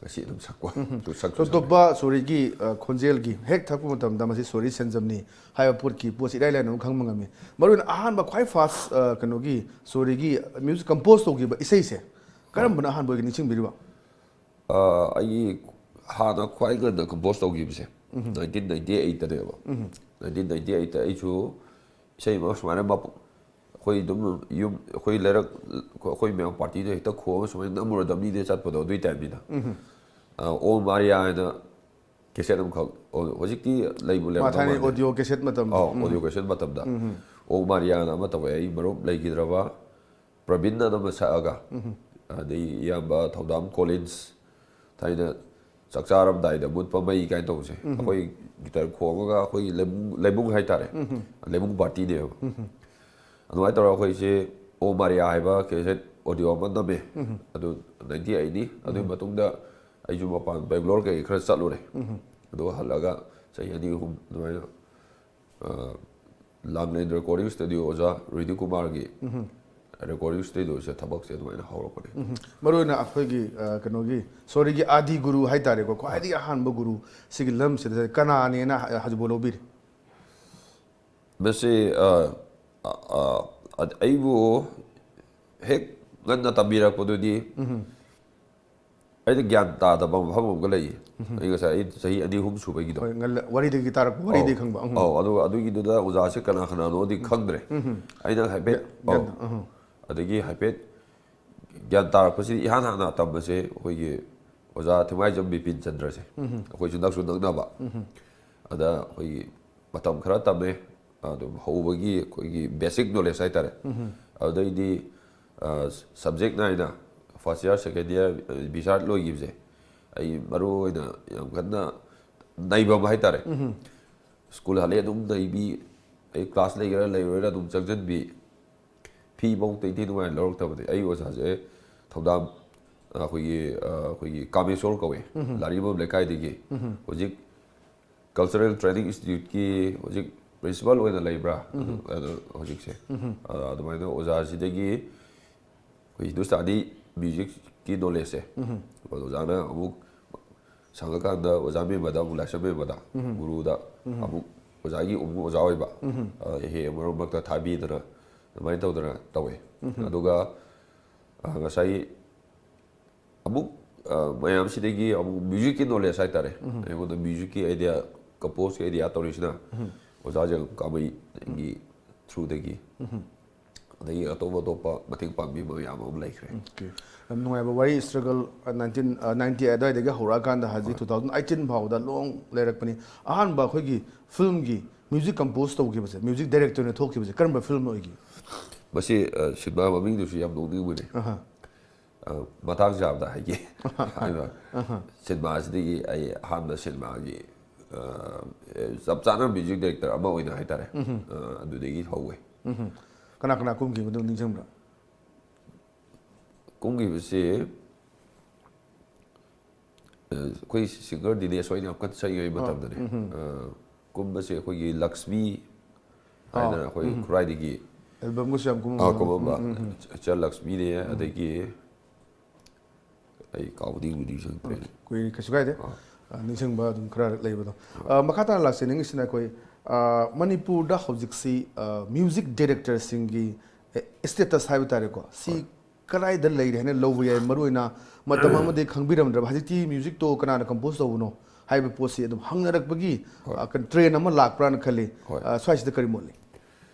ꯉꯁꯤ ꯑꯗꯨꯝ ꯁꯛꯄ꯫ ꯑꯗꯨ ꯁꯛꯄ ꯁꯛꯑꯦ꯫ ꯁꯣꯇꯣꯞꯄ ꯁꯣꯔꯤꯒꯤ, ꯑ, ꯈꯣꯟꯖꯦꯜꯒꯤ ꯍꯦꯛ ꯊꯛꯄ ꯃꯇꯝꯗ ꯃꯁꯤ ꯁꯣꯔꯤ ꯁꯦꯟꯖꯝꯅꯤ ꯍꯥꯏꯕ ꯄꯣꯠꯀꯤ ꯄꯣꯠꯁꯤ ꯏꯔꯥꯏ ꯂꯥꯏꯅ ꯑꯗꯨꯝ ꯈꯪꯕ ꯉꯝꯃꯤ꯫ ꯃꯔꯨꯑꯣꯏꯅ ꯑꯍꯥꯟꯕ ꯈ꯭ꯋꯥꯏ ꯐꯥꯔꯁ, ꯑ, ꯀꯩꯅꯣꯒꯤ ꯁꯣꯔꯤꯒꯤ ꯃ꯭ꯌꯨꯖꯤꯛ ꯀꯝꯄꯣꯁ ꯇꯧꯈꯤꯕ ꯏꯁꯩꯁꯦ ꯀꯔꯝꯕꯅ ꯑꯍꯥꯟꯕ ꯑꯣꯏꯒꯦ ꯅꯤꯡꯁꯤꯡꯕꯤꯔꯤꯕ? ꯑ, ꯑꯩꯒꯤ ꯍꯥꯟꯅ ꯈ꯭ꯋꯥꯏ ꯉꯟꯅ ꯀꯝꯄꯣꯁ ꯇꯧꯈꯤꯕꯁꯦ nineteen ninety eightꯇꯅꯦꯕ꯫ ꯅꯥꯏꯟꯇꯤꯟ ꯅꯥꯏꯟꯇꯤ ꯑꯩꯠꯇ ꯑꯩꯁꯨ ꯏꯁꯩ ꯑꯃ ꯁꯨꯃꯥꯏꯅ ꯃꯄꯨ-, ꯑꯩꯈꯣꯏ ꯑꯗꯨꯝ ꯌꯨꯝ, ꯑꯩꯈꯣꯏ ꯂꯩꯔꯛ, ꯑꯩꯈꯣꯏ ꯃꯌꯥꯝ ꯄꯥꯔꯇꯤꯗ ꯍꯦꯛꯇ ꯈꯣꯡꯉꯒ ꯁꯨꯃꯥꯏꯅ ꯅꯝꯃꯨꯔꯗꯕꯅꯤꯅꯦ ꯆꯠꯄꯗꯣ, ꯑꯗꯨꯏ ꯇꯥꯏꯞꯅꯤꯗ꯫ ꯑ, ꯑꯣ ꯃꯥꯔꯤꯌꯥ ꯍꯥꯏꯅ ꯀꯦꯁꯦꯠ ꯑꯃꯈꯛ, ꯑꯣ, ꯍꯧꯖꯤꯛꯇꯤ ꯂꯩꯕꯨ ꯃꯥ ꯂꯩꯔꯝꯗꯧ ꯊꯥꯏꯅꯩ ꯃꯥꯟꯗꯦ꯫ ꯑꯣꯗꯤꯑꯣ ꯀꯦꯁꯦꯠ ꯃꯇꯝ꯫ ꯑꯧ, ꯎꯝ꯫ ꯑꯣꯗꯤꯑꯣ ꯀꯦꯁꯦꯠ ꯃꯇꯝꯗ꯫ ꯎꯝ꯫ ꯑꯣ ꯃꯥꯔꯤꯌꯥꯅ ꯑꯃ ꯇꯧꯋꯦ, ꯑꯩ ꯃꯔꯨꯞ ꯂꯩꯈꯤꯗ꯭ꯔꯕ ꯄ꯭ꯔꯕꯤꯟ ꯑꯅ ꯑꯃ ꯁꯛꯑꯒ, ꯎꯝ꯫ ꯑꯗꯩ ꯏꯌꯥꯝꯕ ꯊꯧꯗꯥꯝ ꯀꯣꯂꯤꯟꯁ, ꯊꯥꯏꯅ ꯆꯥꯛ ꯆꯥꯔꯝꯗꯥꯏꯗ ꯃꯨꯠꯄ ꯃꯩ ꯀꯥꯏꯅ ꯇꯧꯕꯁꯦ, ꯎꯝ꯫ ꯑꯩꯈꯣꯏ ꯒꯤꯇꯔ ꯈꯣꯡꯉꯒ ꯑꯩꯈꯣꯏ ꯂꯩꯕꯨꯡ, ꯂꯩꯕꯨꯡ ꯍꯥꯏꯇꯥꯔꯦ, ꯎꯝ꯫ ꯂꯩꯕꯨꯡ ꯄꯥꯔꯇꯤꯅꯦꯕ꯫ ꯎꯝ꯫ ꯑꯗꯨꯃꯥꯏꯅ ꯇꯧꯔꯒ ꯑꯩꯈꯣꯏꯁꯦ ꯑꯣ ꯃꯥꯔꯤꯌꯥ ꯍꯥꯏꯕ ꯀꯦꯁꯦꯠ ꯑꯣꯗꯤꯑꯣ ꯑꯃ ꯅꯝꯃꯦ꯫ ꯎꯝ꯫ ꯑꯗꯨ ꯅꯥꯏꯟꯇꯤ ꯑꯩꯠꯅꯤ꯫ ꯑꯗꯨꯒꯤ ꯎꯝ꯫ ꯃꯇꯨꯡꯗ ꯑꯩꯁꯨ ꯃꯄꯥꯟ ꯕꯦꯡꯒ꯭ꯂꯣꯔ ꯀꯩ ꯈꯔ ꯆꯠꯂꯨꯔꯦ꯫ ꯎꯝ꯫ ꯑꯗꯨꯒ ꯍꯜꯂꯒ ꯆꯍꯤ ꯑꯅꯤ ꯑꯍꯨꯝ ꯑꯗꯨꯃꯥꯏꯅ, ꯑ, ꯂꯥꯡꯂꯦꯟ ꯔꯦꯀꯣꯔꯗꯤꯡ ꯁ꯭ꯇꯨꯗꯤꯑꯣ ꯑꯣꯖꯥ ꯔꯣꯍꯤꯅꯤ ꯀꯨꯃꯥꯔꯒꯤ ꯎꯝ꯫ ꯔꯦꯀꯣꯔꯗꯤꯡ ꯁ꯭ꯇꯨꯗꯤꯑꯣꯁꯦ ꯊꯕꯛꯁꯦ ꯑꯗꯨꯃꯥꯏꯅ ꯍꯧꯔꯛꯄꯅꯦ꯫ ꯎꯝ꯫ ꯃꯔꯨꯑꯣꯏꯅ ꯑꯩꯈꯣꯏꯒꯤ, ꯑ, ꯀꯩꯅꯣꯒꯤ ꯁꯣꯔꯤꯒꯤ ꯑꯥꯗꯤ ꯒꯨꯔꯨ ꯍꯥꯏꯇꯥꯔꯦꯀꯣ, ꯈ꯭ꯋꯥꯏꯗꯒꯤ ꯑꯍꯥꯟꯕ ꯒꯨꯔꯨ ꯁꯤꯒꯤ ꯂꯝꯁꯤꯗ ꯀꯅꯥꯅꯦꯅ ꯍ-, ꯍꯧꯖꯤꯛꯐꯥꯎ ꯂꯧꯕꯤꯔꯤ? ꯃꯁꯤ, ꯑ, ꯑ, ꯑ, ꯑꯩꯕꯨ ꯍꯦꯛ ꯉꯟꯅ ꯇꯝꯕꯤꯔꯛꯄꯗꯨꯗꯤ ꯎꯝ꯫ ꯑꯩꯅ ꯒ꯭ꯌꯥꯟ ꯇꯥꯗꯕ ꯃꯐꯝ ꯑꯃꯒ ꯂꯩꯌꯦ꯫ ꯎꯝ꯫ ꯑꯩ ꯉꯁꯥꯏ ꯑꯩ ꯆꯍꯤ ꯑꯅꯤ ꯑꯍꯨꯝ ꯁꯨꯕꯒꯤꯗꯣ꯫ ꯍꯣꯏ, ꯉꯜꯂ-, ꯋꯥꯔꯤꯗꯒꯤ ꯇꯥꯔꯛꯄ, ꯋꯥꯔꯤꯗꯒꯤ ꯑꯧ, ꯈꯪꯕ꯫ ꯎꯝ꯫ ꯑꯧ, ꯑꯗꯨꯒ ꯑꯗꯨꯒꯤꯗꯨꯗ ꯑꯣꯖꯥꯁꯦ ꯀꯅꯥ ꯀꯅꯥꯅꯣꯗꯤ ꯎꯝ꯫ ꯈꯪꯗ꯭ꯔꯦ꯫ ꯎꯝ꯫ ꯑꯩꯅ ꯍꯥꯏꯐꯦꯠ, ꯒ꯭ꯌꯥꯟ, ꯑꯧ꯫ ꯒ꯭ꯌꯥꯟ ꯇꯥ-, ꯎꯝ꯫ ꯑꯗꯒꯤ ꯍꯥꯏꯐꯦꯠ ꯒ꯭ꯌꯥꯟ ꯇꯥꯔꯛꯄꯁꯤ ꯏꯍꯥꯟ ꯍꯥꯟꯅ ꯇꯝꯕꯁꯦ ꯑꯩꯈꯣꯏꯒꯤ ꯑꯣꯖꯥ ꯊꯦꯡꯃꯥꯏꯖꯝ ꯕꯤꯄꯤꯟ ꯆꯟꯗ꯭ꯔꯁꯦ꯫ ꯎꯝ꯫ ꯑꯩꯈꯣꯏꯁꯨ ꯅꯛꯁꯨ ꯅꯛꯅꯕ꯫ ꯎꯝ꯫ ꯑꯗ ꯑꯩꯈꯣꯏꯒꯤ ꯃꯇꯝ ꯈꯔ ꯇꯝꯃꯦ꯫ ꯑꯗꯨꯝ ꯍꯧꯕꯒꯤ ꯑꯩꯈꯣꯏꯒꯤ ꯕꯦꯁꯤꯛ ꯅꯣꯂꯦꯖ ꯍꯥꯏꯇꯥꯔꯦ꯫ ꯎꯝ꯫ ꯑꯗꯨꯗꯩꯗꯤ, ꯑ, ꯁꯕꯖꯦꯛ ꯅꯥꯏꯅ ꯐꯥꯔꯁ ꯏꯌꯥꯔ, ꯁꯦꯀꯦꯟ ꯏꯌꯥꯔ, ꯕꯤ ꯁꯥꯔꯠ ꯂꯣꯏꯈꯤꯕꯁꯦ ꯑꯩ ꯃꯔꯨ ꯑꯣꯏꯅ ꯌꯥꯝ ꯀꯟꯅ ꯅꯩꯕ ꯑꯃ ꯍꯥꯏꯇꯥꯔꯦ꯫ ꯎꯝ꯫ ꯁ꯭ꯀꯨꯜ ꯍꯜꯂꯛꯑꯦ ꯑꯗꯨꯝ ꯅꯩꯕꯤ, ꯑꯩ ꯀ꯭ꯂꯥꯁ ꯂꯩꯒꯦꯔꯥ ꯂꯩꯔꯣꯏꯔꯥ ꯑꯗꯨꯝ ꯆꯪꯁꯤꯟꯕꯤ, ꯐꯤ ꯐꯧ ꯇꯦꯛꯇꯤ ꯅꯨꯡꯉꯥꯏꯅ ꯂꯧꯔꯛꯇꯕꯅꯤ꯫ ꯑꯩ ꯑꯣꯖꯥꯁꯦ ꯊꯧꯗꯥꯝ, ꯑ, ꯑꯩꯈꯣꯏꯒꯤ, ꯑ, ꯑꯩꯈꯣꯏꯒꯤ ꯀꯥꯃꯦꯁꯣꯔ ꯀꯧꯋꯦ, ꯎꯝ꯫ ꯂꯥꯔꯤꯕꯝ ꯂꯩꯀꯥꯏꯗꯒꯤ꯫ ꯎꯝ꯫ ꯍꯧꯖꯤꯛ ꯀꯜꯆꯔꯦꯜ ꯇ꯭ꯔꯦꯅꯤꯡ ꯏꯟꯁꯇꯤꯇ꯭ꯌꯨꯠꯀꯤ ꯍꯧꯖꯤꯛ ꯄ꯭ꯔꯤꯟꯁꯤꯄꯥꯜ ꯑꯣꯏꯅ ꯂꯩꯕ꯭ꯔꯥ? ꯎꯝ꯫ ꯑꯗꯨ ꯍꯧꯖꯤꯛꯁꯦ꯫ ꯎꯝ꯫ ꯑ, ꯑꯗꯨꯃꯥꯏꯅ ꯑꯣꯖꯥꯁꯤꯗꯒꯤ ꯑꯩꯈꯣꯏ ꯍꯤꯟꯗꯨꯁꯇꯥꯅꯤ ꯃ꯭ꯌꯨꯖꯤꯛꯀꯤ ꯅꯣꯂꯦꯖꯁꯦ, ꯎꯝ꯫ ꯑꯣꯖꯥꯅ ꯑꯃꯨꯛ ꯁꯪꯉꯀꯥꯟꯗ ꯑꯣꯖꯥ ꯃꯦꯝꯕꯗ ꯑꯃꯨꯛ, ꯂꯥꯏꯁ꯭ꯔꯝ ꯃꯦꯝꯕꯗ, ꯎꯝ꯫ ꯒꯨꯔꯨꯗ ꯎꯝ꯫ ꯑꯃꯨꯛ ꯑꯣꯖꯥꯒꯤ ꯑꯃꯨꯛ ꯑꯣꯖꯥ ꯑꯣꯏꯕ, ꯎꯝ꯫ ꯑ, ꯍꯦꯛ ꯍꯦꯛ ꯃꯔꯛ ꯃꯔꯛꯇ ꯊꯥꯕꯤꯗꯅ ꯑꯗꯨꯃꯥꯏꯅ ꯇꯧꯗꯅ ꯇꯧꯋꯦ꯫ ꯎꯝ꯫ ꯑꯗꯨꯒ, ꯑ, ꯉꯁꯥꯏ ꯑꯃꯨꯛ, ꯑ, ꯃꯌꯥꯝꯁꯤꯗꯒꯤ ꯑꯃꯨꯛ ꯃ꯭ꯌꯨꯖꯤꯛꯀꯤ ꯅꯣꯂꯦꯖ ꯍꯥꯏꯇꯥꯔꯦ꯫ ꯎꯝ꯫ ꯑꯩꯉꯣꯟꯗ ꯃ꯭ꯌꯨꯖꯤꯛꯀꯤ ꯑꯥꯏꯗꯤꯌꯥ, ꯀꯝꯄꯣꯖꯀꯤ ꯑꯥꯏꯗꯤꯌꯥ ꯇꯧꯔꯤꯁꯤꯅ ꯎꯝ꯫ ꯑꯣꯖꯥ ꯖꯦꯡ ꯀꯥꯃꯩꯒꯤ ꯊ꯭ꯔꯨꯗꯒꯤ, ꯑꯗꯒꯤ ꯑꯇꯣꯞ ꯑꯇꯣꯞꯄ ꯃꯇꯦꯡ ꯄꯥꯡꯕꯤꯕ ꯃꯌꯥꯝ ꯑꯃ ꯂꯩꯈ꯭ꯔꯦ꯫ Okay. ꯌꯥꯝ ꯅꯨꯡꯉꯥꯏꯕ ꯋꯥꯔꯤ꯫ Struggle, nineteen ninety ꯑꯗꯨꯋꯥꯏꯗꯒꯤ ꯍꯧꯔꯛꯑꯀꯥꯟꯗ ꯍꯧꯖꯤꯛ two thousand eighteen ꯐꯥꯎꯕꯗ ꯂꯣꯡ ꯂꯩꯔꯛꯄꯅꯤ꯫ ꯑꯍꯥꯟꯕ ꯑꯩꯈꯣꯏꯒꯤ ꯐꯤꯂꯝꯒꯤ ꯃ꯭ꯌꯨꯖꯤꯛ ꯀꯝꯄꯣꯖ ꯇꯧꯈꯤꯕꯁꯦ, ꯃ꯭ꯌꯨꯖꯤꯛ ꯗꯥꯏꯔꯦꯛꯇꯔꯅ ꯊꯣꯛꯈꯤꯕꯁꯦ ꯀꯔꯝꯕ ꯐꯤꯂꯝ ꯑꯣꯏꯒꯦ? ꯃꯁꯤ ꯑ, ꯁꯤꯅꯦꯃꯥ ꯃꯃꯤꯡꯗꯨꯁꯨ ꯌꯥꯝ ꯅꯣꯛꯅꯤꯡꯕꯅꯦ꯫ ꯑꯍ꯫ ꯑ, ꯃꯇꯥꯡ ꯆꯥꯕꯗ ꯍꯥꯏꯒꯦ꯫ ꯍꯥꯏꯕ, ꯁꯤꯅꯦꯃꯥꯁꯤꯗꯒꯤ ꯑꯩ ꯑꯍꯥꯟꯕ ꯁꯤꯅꯦꯃꯥꯒꯤ, ꯑ, ꯑꯦ, ꯆꯞ ꯆꯥꯅ ꯃ꯭ꯌꯨꯖꯤꯛ ꯗꯥꯏꯔꯦꯛꯇꯔ ꯑꯃ ꯑꯣꯏꯅ ꯍꯥꯏꯇꯥꯔꯦ꯫ ꯑ, ꯑꯗꯨꯗꯒꯤ ꯍꯧꯋꯦ꯫ ꯀꯅꯥ ꯀꯅꯥ ꯀꯨꯝꯈꯤꯕꯗꯨ ꯅꯤꯡꯁꯤꯡꯕ꯭ꯔꯥ? ꯀꯨꯝꯈꯤꯕꯁꯤ, ꯑ, ꯑꯩꯈꯣꯏ ꯁꯤꯡꯒꯔ ꯗꯤꯅꯦꯁ ꯍꯣꯏꯅ ꯌꯥꯝ ꯀꯟꯅ ꯆꯠꯂꯤꯉꯩ ꯃꯇꯝꯗꯅꯦ꯫ ꯑ, ꯀꯨꯝꯕꯁꯦ ꯑꯩꯈꯣꯏꯒꯤ ꯂꯛꯁꯃꯤ ꯍꯥꯏꯗꯅ ꯑꯩꯈꯣꯏ ꯈꯨꯔꯥꯏꯗꯒꯤ, ꯑꯦꯜꯕꯝꯒꯁꯨ ꯌꯥꯝ ꯑ, ꯀꯨꯝꯃꯝꯕ꯫ ꯀꯨꯝꯃꯝꯕ ꯏꯆꯜ ꯂꯛꯁꯃꯤꯅꯦ, ꯑꯗꯒꯤ ꯑꯩ ꯀꯥꯎꯕꯗꯤ ꯅꯤꯡꯁꯤꯡꯗ꯭ꯔꯦ꯫ ꯀꯨꯏꯔꯦ, ꯀꯩꯁꯨ ꯀꯥꯏꯗꯦ꯫ ꯑ, ꯅꯤꯡꯁꯤꯡꯕ ꯑꯗꯨꯝ ꯈꯔ ꯂꯩꯕꯗꯣ꯫ ꯑ, ꯃꯈꯥ ꯇꯥꯅ ꯂꯥꯛꯆꯅꯤꯡꯉꯤꯁꯤꯅ ꯑꯩꯈꯣꯏ, ꯑ, ꯃꯅꯤꯄꯨꯔꯗ ꯍꯧꯖꯤꯛꯁꯤ, ꯑ, ꯃ꯭ꯌꯨꯖꯤꯛ ꯗꯥꯏꯔꯦꯛꯇꯔꯁꯤꯡꯒꯤ, ꯑꯦ, ꯁ꯭ꯇꯦꯇꯁ ꯍꯥꯏꯕ ꯇꯥꯔꯦꯀꯣ, ꯁꯤ ꯀꯗꯥꯏꯗ ꯂꯩꯔꯦ ꯍꯥꯏꯅ ꯂꯧꯕ ꯌꯥꯏ? ꯃꯔꯨꯑꯣꯏꯅ ꯃꯇꯝ ꯑꯃꯗꯤ ꯈꯪꯕꯤꯔꯝꯗ꯭ꯔꯕ, ꯍꯧꯖꯤꯛꯇꯤ ꯃ꯭ꯌꯨꯖꯤꯛꯇꯣ ꯀꯅꯥꯅ ꯀꯝꯄꯣꯖ ꯇꯧꯕꯅꯣ ꯍꯥꯏꯕ ꯄꯣꯠꯁꯤ ꯑꯗꯨꯝ ꯍꯪꯅꯔꯛꯄꯒꯤ, ꯍꯣꯏ꯫ ꯑ, ꯀ-, ꯇ꯭ꯔꯦꯟ ꯑꯃ ꯂꯥꯛꯄ꯭ꯔꯥꯅ ꯈꯜꯂꯤ꯫ ꯍꯣꯏ꯫ ꯑ, ꯁ꯭ꯋꯥꯏꯁꯤꯗ ꯀꯔꯤ ꯃꯣꯠꯂꯤ?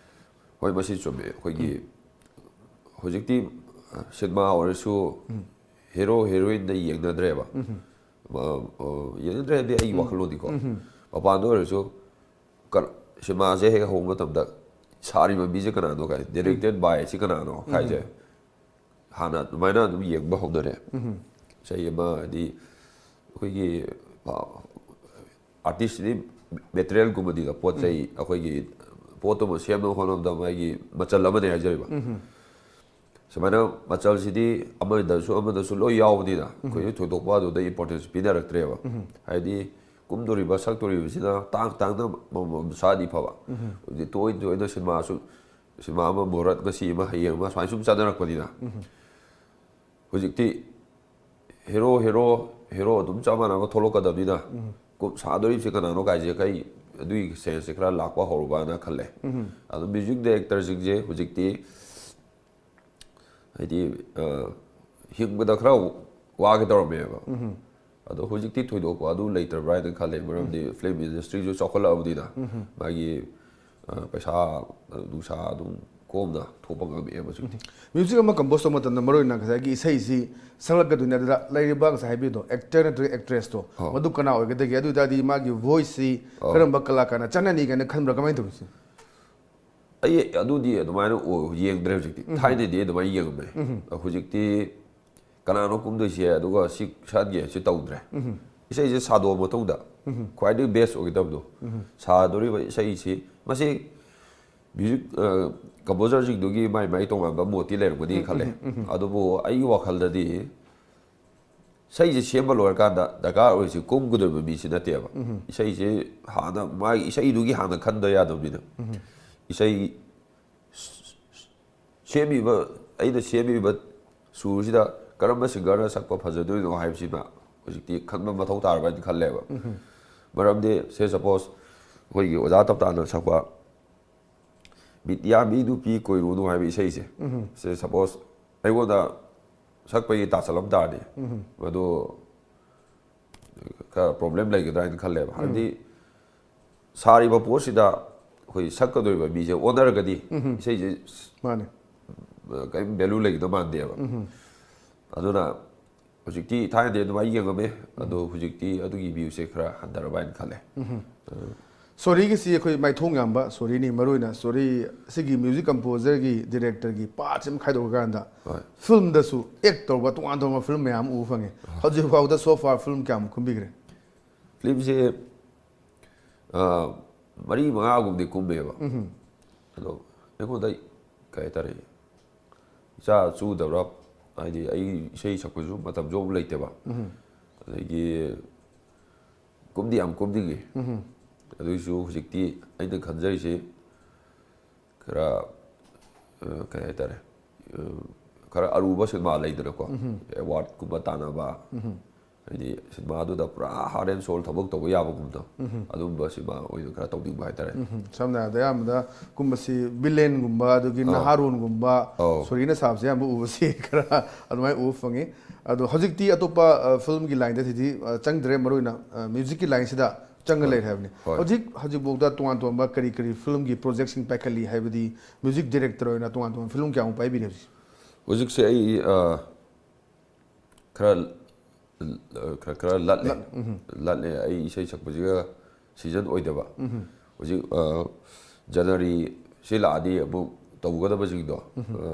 ꯍꯣꯏ, ꯃꯁꯤ ꯆꯨꯝꯃꯦ꯫ ꯑꯩꯈꯣꯏꯒꯤ ꯍꯧꯖꯤꯛꯇꯤ, ꯑ, ꯁꯤꯅꯦꯃꯥ ꯑꯣꯏꯔꯁꯨ ꯍꯦꯔꯣ ꯍꯦꯔꯣꯏꯟꯗ ꯌꯦꯡꯅꯗ꯭ꯔꯦꯕ꯫ ꯑ, ꯑ, ꯌꯦꯡꯅꯗ꯭ꯔꯦ ꯍꯥꯏꯗꯤ ꯑꯩꯒꯤ ꯋꯥꯈꯜꯂꯣꯟꯗꯤꯀꯣ꯫ ꯃꯄꯥꯟꯗ ꯑꯣꯏꯔꯁꯨ ꯀ-, ꯁꯤꯅꯦꯃꯥꯁꯦ ꯍꯦꯛ ꯍꯧꯕ ꯃꯇꯝꯗ ꯁꯥꯔꯤꯕ ꯃꯤꯁꯦ ꯀꯅꯥꯅꯣ ꯀꯥꯏ, ꯗꯥꯏꯔꯦꯛꯇꯦꯠ ꯕꯥꯏ ꯁꯤ ꯀꯅꯥꯅꯣ ꯍꯥꯏꯁꯦ ꯍꯥꯟꯅ ꯑꯗꯨꯃꯥꯏꯅ ꯑꯗꯨꯝ ꯌꯦꯡꯕ ꯍꯧꯅꯔꯦ꯫ ꯆꯍꯤ ꯑꯃ ꯍꯥꯏꯗꯤ ꯑꯩꯈꯣꯏꯒꯤ, ꯑ, ꯑꯥꯔꯇꯤꯁꯁꯤꯗꯤ ꯃꯦꯇꯔꯤꯌꯦꯜꯒꯨꯝꯕꯅꯤꯗ, ꯄꯣꯠ ꯆꯩ, ꯑꯩꯈꯣꯏꯒꯤ ꯄꯣꯠꯇꯨꯃ ꯁꯦꯝꯅꯕ ꯍꯣꯠꯅꯕꯗ ꯃꯥꯒꯤ ꯃꯆꯜ ꯑꯃꯅꯦ ꯍꯥꯏꯖꯔꯤꯕ꯫ ꯁꯨꯃꯥꯏꯅ ꯃꯆꯜꯁꯤꯗꯤ ꯑꯃꯗꯁꯨ ꯑꯃꯗꯁꯨ ꯂꯣꯏ ꯌꯥꯎꯕꯅꯤꯅ ꯑꯩꯈꯣꯏꯁꯨ ꯊꯣꯏꯗꯣꯛꯄ ꯑꯗꯨꯗ ꯏꯝꯄꯣꯔꯇꯦꯟꯁ ꯄꯤꯅꯔꯛꯇ꯭ꯔꯦꯕ꯫ ꯍꯥꯏꯗꯤ ꯀꯨꯝꯗꯣꯔꯤꯕ ꯁꯛꯇꯣꯔꯤꯕꯁꯤꯅ ꯇꯥꯡ ꯇꯥꯡꯅ ꯑꯃꯃꯝ ꯁꯥꯗꯤ ꯐꯕ꯫ ꯍꯧꯖꯤꯛ ꯇꯣꯏ ꯇꯣꯏꯅ ꯁꯤꯅꯦꯃꯥꯁꯨ, ꯁꯤꯅꯦꯃꯥ ꯑꯃ ꯃꯨꯍꯨꯔꯠ ꯉꯁꯤ ꯑꯃ ꯍꯌꯦꯡ ꯑꯃ ꯁꯨꯃꯥꯏꯅ ꯁꯨꯝ ꯆꯠꯅꯔꯛꯄꯅꯤꯅ꯫ ꯍꯧꯖꯤꯛꯇꯤ ꯍꯦꯔꯣ, ꯍꯦꯔꯣ, ꯍꯦꯔꯣ ꯑꯗꯨꯝ ꯆꯞ ꯃꯥꯟꯅꯕ ꯊꯣꯛꯂꯛꯀꯗꯕꯅꯤꯅ, ꯀꯨꯝ-, ꯁꯥꯗꯣꯔꯤꯕꯁꯤ ꯀꯅꯥꯅꯣ ꯀꯥꯏꯁꯦ ꯑꯩ ꯑꯗꯨꯒꯤ ꯁꯦꯟꯁꯁꯦ ꯈꯔ ꯂꯥꯛꯄ ꯍꯧꯔꯕꯅ ꯈꯜꯂꯦ꯫ ꯑꯗꯣ ꯃ꯭ꯌꯨꯖꯤꯛ ꯗꯥꯏꯔꯦꯛꯇꯔꯁꯤꯡꯁꯦ ꯍꯧꯖꯤꯛꯇꯤ ꯍꯥꯏꯗꯤ, ꯑ, ꯍꯤꯡꯕꯗ ꯈꯔ ꯋꯥꯒꯦ ꯇꯧꯔꯝꯃꯦꯕ꯫ ꯑꯗꯣ ꯍꯧꯖꯤꯛꯇꯤ ꯊꯣꯏꯗꯣꯛꯄ ꯑꯗꯨ ꯂꯩꯇ꯭ꯔꯕ꯭ꯔꯥ ꯍꯥꯏꯅ ꯈꯜꯂꯦ, ꯃꯔꯝꯗꯤ ꯐꯤꯂꯝ ꯏꯟꯗꯁꯇ꯭ꯔꯤꯁꯨ ꯆꯥꯎꯈꯠꯂꯛꯑꯕꯅꯤꯅ ꯃꯥꯒꯤ, ꯑ, ꯄꯩꯁꯥ, ꯑ, ꯅꯨꯡꯁꯥ ꯑꯗꯨꯝ ꯀꯣꯝꯅ ꯊꯣꯛꯄ ꯉꯝꯃꯛꯑꯦꯕ ꯍꯧꯖꯤꯛꯇꯤ꯫ ꯃ꯭ꯌꯨꯖꯤꯛ ꯑꯃ ꯀꯝꯄꯣꯖ ꯇꯧꯕ ꯃꯇꯝꯗ ꯃꯔꯨꯑꯣꯏꯅ ꯉꯁꯥꯏꯒꯤ ꯏꯁꯩꯁꯤ ꯁꯛꯂꯛꯀꯗꯣꯏꯅꯦ, ꯑꯗꯨꯗ ꯂꯩꯔꯤꯕ ꯉꯁꯥꯏ ꯍꯥꯏꯕꯤꯗꯣ ꯑꯦꯛꯇꯔ ꯅꯠꯇ꯭ꯔꯒ ꯑꯦꯛꯇ꯭ꯔꯦꯁꯇꯣ, ꯑꯣ꯫ ꯃꯗꯨ ꯀꯅꯥ ꯑꯣꯏꯒꯗꯒꯦ? ꯑꯗꯨ ꯑꯣꯏꯇꯥꯔꯗꯤ ꯃꯥꯒꯤ ꯚꯣꯏꯁꯁꯤ ꯑꯣ꯫ ꯀꯔꯝꯕ ꯀꯂꯥꯀꯥꯔꯅ ꯆꯠꯅꯅꯤ ꯀꯥꯏꯅ ꯈꯟꯕ꯭ꯔꯥ, ꯀꯃꯥꯏꯅ ꯇꯧꯏ ꯁꯤ? ꯑꯩ ꯑꯗꯨꯗꯤ ꯑꯗꯨꯃꯥꯏꯅ ꯑꯣꯏ-, ꯌꯦꯡꯗ꯭ꯔꯦ ꯍꯧꯖꯤꯛꯇꯤ꯫ ꯊꯥꯏꯅꯗꯤ ꯑꯗꯨꯃꯥꯏꯅ ꯌꯦꯡꯉꯝꯃꯦ꯫ ꯍꯧꯖꯤꯛꯇꯤ ꯀꯅꯥꯅꯣ ꯀꯨꯝꯗꯣꯏꯁꯦ ꯑꯗꯨꯒ ꯁꯤ ꯁꯛꯍꯟꯒꯦ ꯁꯤ ꯇꯧꯗ꯭ꯔꯦ꯫ ꯏꯁꯩꯁꯦ ꯁꯥꯗꯣꯛꯑ ꯃꯇꯨꯡꯗ ꯈ꯭ꯋꯥꯏꯗꯒꯤ ꯕꯦꯁ ꯑꯣꯏꯒꯗꯕꯗꯣ, ꯁꯥꯗꯣꯔꯤꯕ ꯏꯁꯩꯁꯤ, ꯃꯁꯤ ꯃ꯭ꯌꯨꯖꯤꯛ, ꯑ, ꯀꯝꯄꯣꯖꯔꯁꯤꯡꯗꯨꯒꯤ ꯃꯥꯏ ꯃꯥꯏ ꯇꯣꯉꯥꯟꯕ ꯃꯣꯠꯇꯤ ꯂꯩꯔꯝꯒꯅꯤ ꯈꯜꯂꯦ꯫ ꯑꯗꯨꯕꯨ ꯑꯩꯒꯤ ꯋꯥꯈꯜꯗꯗꯤ ꯏꯁꯩꯁꯦ ꯁꯦꯝꯕ ꯂꯣꯏꯔꯀꯥꯟꯗ ꯗꯔꯀꯥꯔ ꯑꯣꯏꯔꯤꯁꯤ ꯀꯨꯝꯒꯗꯧꯔꯤꯕ ꯃꯤꯁꯤ ꯅꯠꯇꯦꯕ꯫ ꯏꯁꯩꯁꯦ ꯍꯥꯟꯅ ꯃꯥꯒꯤ ꯏꯁꯩꯗꯨꯒꯤ ꯍꯥꯟꯅ ꯈꯟꯗ ꯌꯥꯗꯕꯅꯤꯅ, ꯏꯁꯩ ꯁꯦꯝꯃꯤꯕ, ꯑꯩꯅ ꯁꯦꯝꯃꯤꯕ ꯁꯨꯔꯁꯤꯗ ꯀꯔꯝꯕ ꯁꯤꯡꯒꯔꯅ ꯁꯛꯄ ꯐꯖꯗꯣꯏꯅꯣ ꯍꯥꯏꯕꯁꯤꯃ ꯍꯧꯖꯤꯛꯇꯤ ꯈꯟꯕ ꯃꯊꯧ ꯇꯥꯔꯕ ꯍꯥꯏꯅ ꯈꯜꯂꯦꯕ꯫ ꯃꯔꯝꯗꯤ, ꯁꯦ ꯁꯄꯣꯁ, ꯑꯩꯈꯣꯏꯒꯤ ꯑꯣꯖꯥ ꯇꯞꯇꯥꯅ ꯁꯛꯄ ꯕꯤꯗ꯭ꯌꯥ ꯃꯤ ꯅꯨꯄꯤ ꯀꯣꯏꯔꯨꯅꯨ ꯍꯥꯏꯕ ꯏꯁꯩꯁꯦ, ꯁꯦ ꯁꯄꯣꯁ ꯑꯩꯉꯣꯟꯗ ꯁꯛꯄꯒꯤ ꯇꯥꯁꯜꯂꯝ ꯇꯥꯔꯗꯤ, ꯃꯗꯨ ꯈꯔ ꯄ꯭ꯔꯣꯕ꯭ꯂꯦꯝ ꯂꯩꯒꯗ꯭ꯔꯥ ꯍꯥꯏꯅ ꯈꯜꯂꯦꯕ꯫ ꯍꯥꯏꯕꯗꯤ ꯁꯥꯔꯤꯕ ꯄꯣꯠꯁꯤꯗ ꯑꯩꯈꯣꯏ ꯁꯛꯀꯗꯧꯔꯤꯕ ꯃꯤꯁꯦ ꯑꯣꯟꯅꯔꯒꯗꯤ ꯏꯁꯩꯁꯦ ꯃꯥꯅꯦ꯫ ꯀꯔꯤꯝ ꯚꯦꯂꯨ ꯂꯩꯒꯗꯕ ꯃꯥꯟꯗꯦꯕ꯫ ꯑꯗꯨꯅ ꯍꯧꯖꯤꯛꯇꯤ, ꯊꯥꯏꯅꯗꯤ ꯑꯗꯨꯃꯥꯏꯅ ꯌꯦꯡꯉꯝꯃꯦ, ꯑꯗꯣ ꯍꯧꯖꯤꯛꯇꯤ ꯑꯗꯨꯒꯤ ꯚ꯭ꯌꯨꯁꯦ ꯈꯔ ꯍꯟꯊꯔꯕ ꯍꯥꯏꯅ ꯈꯜꯂꯦ꯫ ꯁꯣꯔꯤꯒꯤꯁꯤ ꯑꯩꯈꯣꯏ ꯃꯥꯏꯊꯣꯡ ꯌꯥꯝꯕ ꯁꯣꯔꯤꯅꯤ, ꯃꯔꯨꯑꯣꯏꯅ ꯁꯣꯔꯤ ꯁꯤꯒꯤ ꯃ꯭ꯌꯨꯖꯤꯛ ꯀꯝꯄꯣꯖꯔꯒꯤ, ꯗꯤꯔꯦꯛꯇꯔꯒꯤ ꯄꯥꯔꯠꯁꯤ ꯑꯃ ꯈꯥꯏꯗꯣꯛꯑꯀꯥꯟꯗ ꯍꯣꯏ꯫ ꯐꯤꯂꯝꯗꯁꯨ ꯑꯦꯛ ꯇꯧꯕ ꯇꯣꯉꯥꯟ ꯇꯣꯉꯥꯟꯕ ꯐꯤꯂꯝ ꯃꯌꯥꯝ ꯑꯃ ꯎꯕ ꯐꯪꯉꯦ꯫ ꯍꯧꯖꯤꯛ ꯐꯥꯎꯗ so far ꯐꯤꯂꯝ ꯀꯌꯥꯃꯨꯛ ꯀꯨꯝꯕꯤꯈ꯭ꯔꯦ? ꯐꯤꯂꯝꯁꯦ, ꯑ, ꯃꯔꯤ ꯃꯉꯥꯒꯨꯝꯕꯗꯤ ꯀꯨꯝꯃꯦꯕ꯫ ꯑꯗꯣ ꯑꯩꯉꯣꯟꯗ, ꯀꯩ ꯍꯥꯏꯇꯥꯔꯦ, ꯏꯆꯥ ꯆꯨꯗꯕ꯭ꯔꯥ, ꯍꯥꯏꯗꯤ ꯑꯩ ꯏꯁꯩ ꯁꯛꯄꯁꯨ ꯃꯇꯝꯁꯨ ꯑꯃꯨꯛ ꯂꯩꯇꯦꯕ꯫ ꯑꯗꯒꯤ ꯀꯨꯝꯗꯤ ꯌꯥꯝ ꯀꯨꯝꯅꯤꯡꯉꯤ꯫ ꯑꯗꯨꯏꯁꯨ ꯍꯧꯖꯤꯛꯇꯤ ꯑꯩꯅ ꯈꯟꯖꯔꯤꯁꯦ ꯈꯔ, ꯑ, ꯀꯩ ꯍꯥꯏꯇꯥꯔꯦ, ꯑ, ꯈꯔ ꯑꯔꯨꯕ ꯁꯤꯅꯦꯃꯥ ꯂꯩꯗꯅꯀꯣ, ꯑꯦꯋꯥꯔꯗꯀꯨꯝꯕ ꯇꯥꯟꯅꯕ, ꯍꯥꯏꯗꯤ ꯁꯤꯅꯦꯃꯥꯗꯨꯗ ꯄꯨꯔꯥ ꯍꯥꯔꯠ ꯑꯦꯟ ꯁꯣꯜ ꯊꯕꯛ ꯇꯧꯕ ꯌꯥꯕꯒꯨꯝꯗꯣ, ꯑꯗꯨꯝꯕ ꯁꯤꯅꯦꯃꯥ ꯑꯣꯏꯅ ꯈꯔ ꯇꯧꯅꯤꯡꯕ ꯍꯥꯏꯇꯥꯔꯦ꯫ ꯎꯝ, ꯁꯝꯅ ꯍꯥꯏꯔꯕꯗ ꯑꯌꯥꯝꯕꯗ ꯀꯨꯝꯕꯁꯤ ꯚꯤꯂꯦꯟꯒꯨꯝꯕ, ꯑꯗꯨꯒꯤ ꯑꯧ꯫ ꯅꯍꯥꯔꯣꯟꯒꯨꯝꯕ, ꯑꯧ꯫ ꯁꯣꯔꯤꯅ ꯁꯥꯕꯁꯦ ꯑꯌꯥꯝꯕ ꯎꯕꯁꯤ ꯈꯔ ꯑꯗꯨꯃꯥꯏꯅ ꯎꯕ ꯐꯪꯉꯤ꯫ ꯑꯗꯣ ꯍꯧꯖꯤꯛꯇꯤ ꯑꯇꯣꯞꯄ, ꯑ, ꯐꯤꯂꯝꯒꯤ ꯂꯥꯏꯟꯗꯗꯤ ꯆꯪꯗ꯭ꯔꯦ, ꯃꯔꯨꯑꯣꯏꯅ, ꯑ, ꯃ꯭ꯌꯨꯖꯤꯛꯀꯤ ꯂꯥꯏꯟꯁꯤꯗ ꯆꯪꯉ ꯍꯣꯏ꯫ ꯂꯩꯔꯦ ꯍꯥꯏꯕꯅꯤ꯫ ꯍꯣꯏ꯫ ꯍꯧꯖꯤꯛ ꯍꯧꯖꯤꯛꯐꯥꯎꯗ ꯇꯣꯉꯥꯟ ꯇꯣꯉꯥꯟꯕ ꯀꯔꯤ ꯀꯔꯤ ꯐꯤꯂꯝꯒꯤ ꯄ꯭ꯔꯣꯖꯦꯛꯁꯤꯡ ꯄꯥꯏꯈꯠꯂꯤ ꯍꯥꯏꯕꯗꯤ, ꯃ꯭ꯌꯨꯖꯤꯛ ꯗꯥꯏꯔꯦꯛꯇꯔ ꯑꯣꯏꯅ ꯇꯣꯉꯥꯟ ꯇꯣꯉꯥꯟꯕ ꯐꯤꯂꯝ ꯀꯌꯥꯃꯨꯛ ꯄꯥꯏꯕꯤꯔꯦ ꯍꯧꯖꯤꯛ? ꯍꯧꯖꯤꯛꯁꯦ ꯑꯩ, ꯑ, ꯈꯔ, ꯈꯔ, ꯈꯔ ꯂꯠꯂꯦ꯫ ꯂꯠ-, ꯎꯝ꯫ ꯂꯠꯂꯦ꯫ ꯑꯩ ꯏꯁꯩ ꯁꯛꯄꯁꯤꯒ ꯁꯤꯖꯟ ꯑꯣꯏꯗꯕ꯫ ꯍꯧꯖꯤꯛ, ꯑ, ꯖꯅꯋꯥꯔꯤ ꯁꯤ ꯂꯥꯛꯑꯗꯤ ꯑꯃꯨꯛ ꯇꯧꯒꯗꯕꯁꯤꯡꯗꯣ, ꯑ,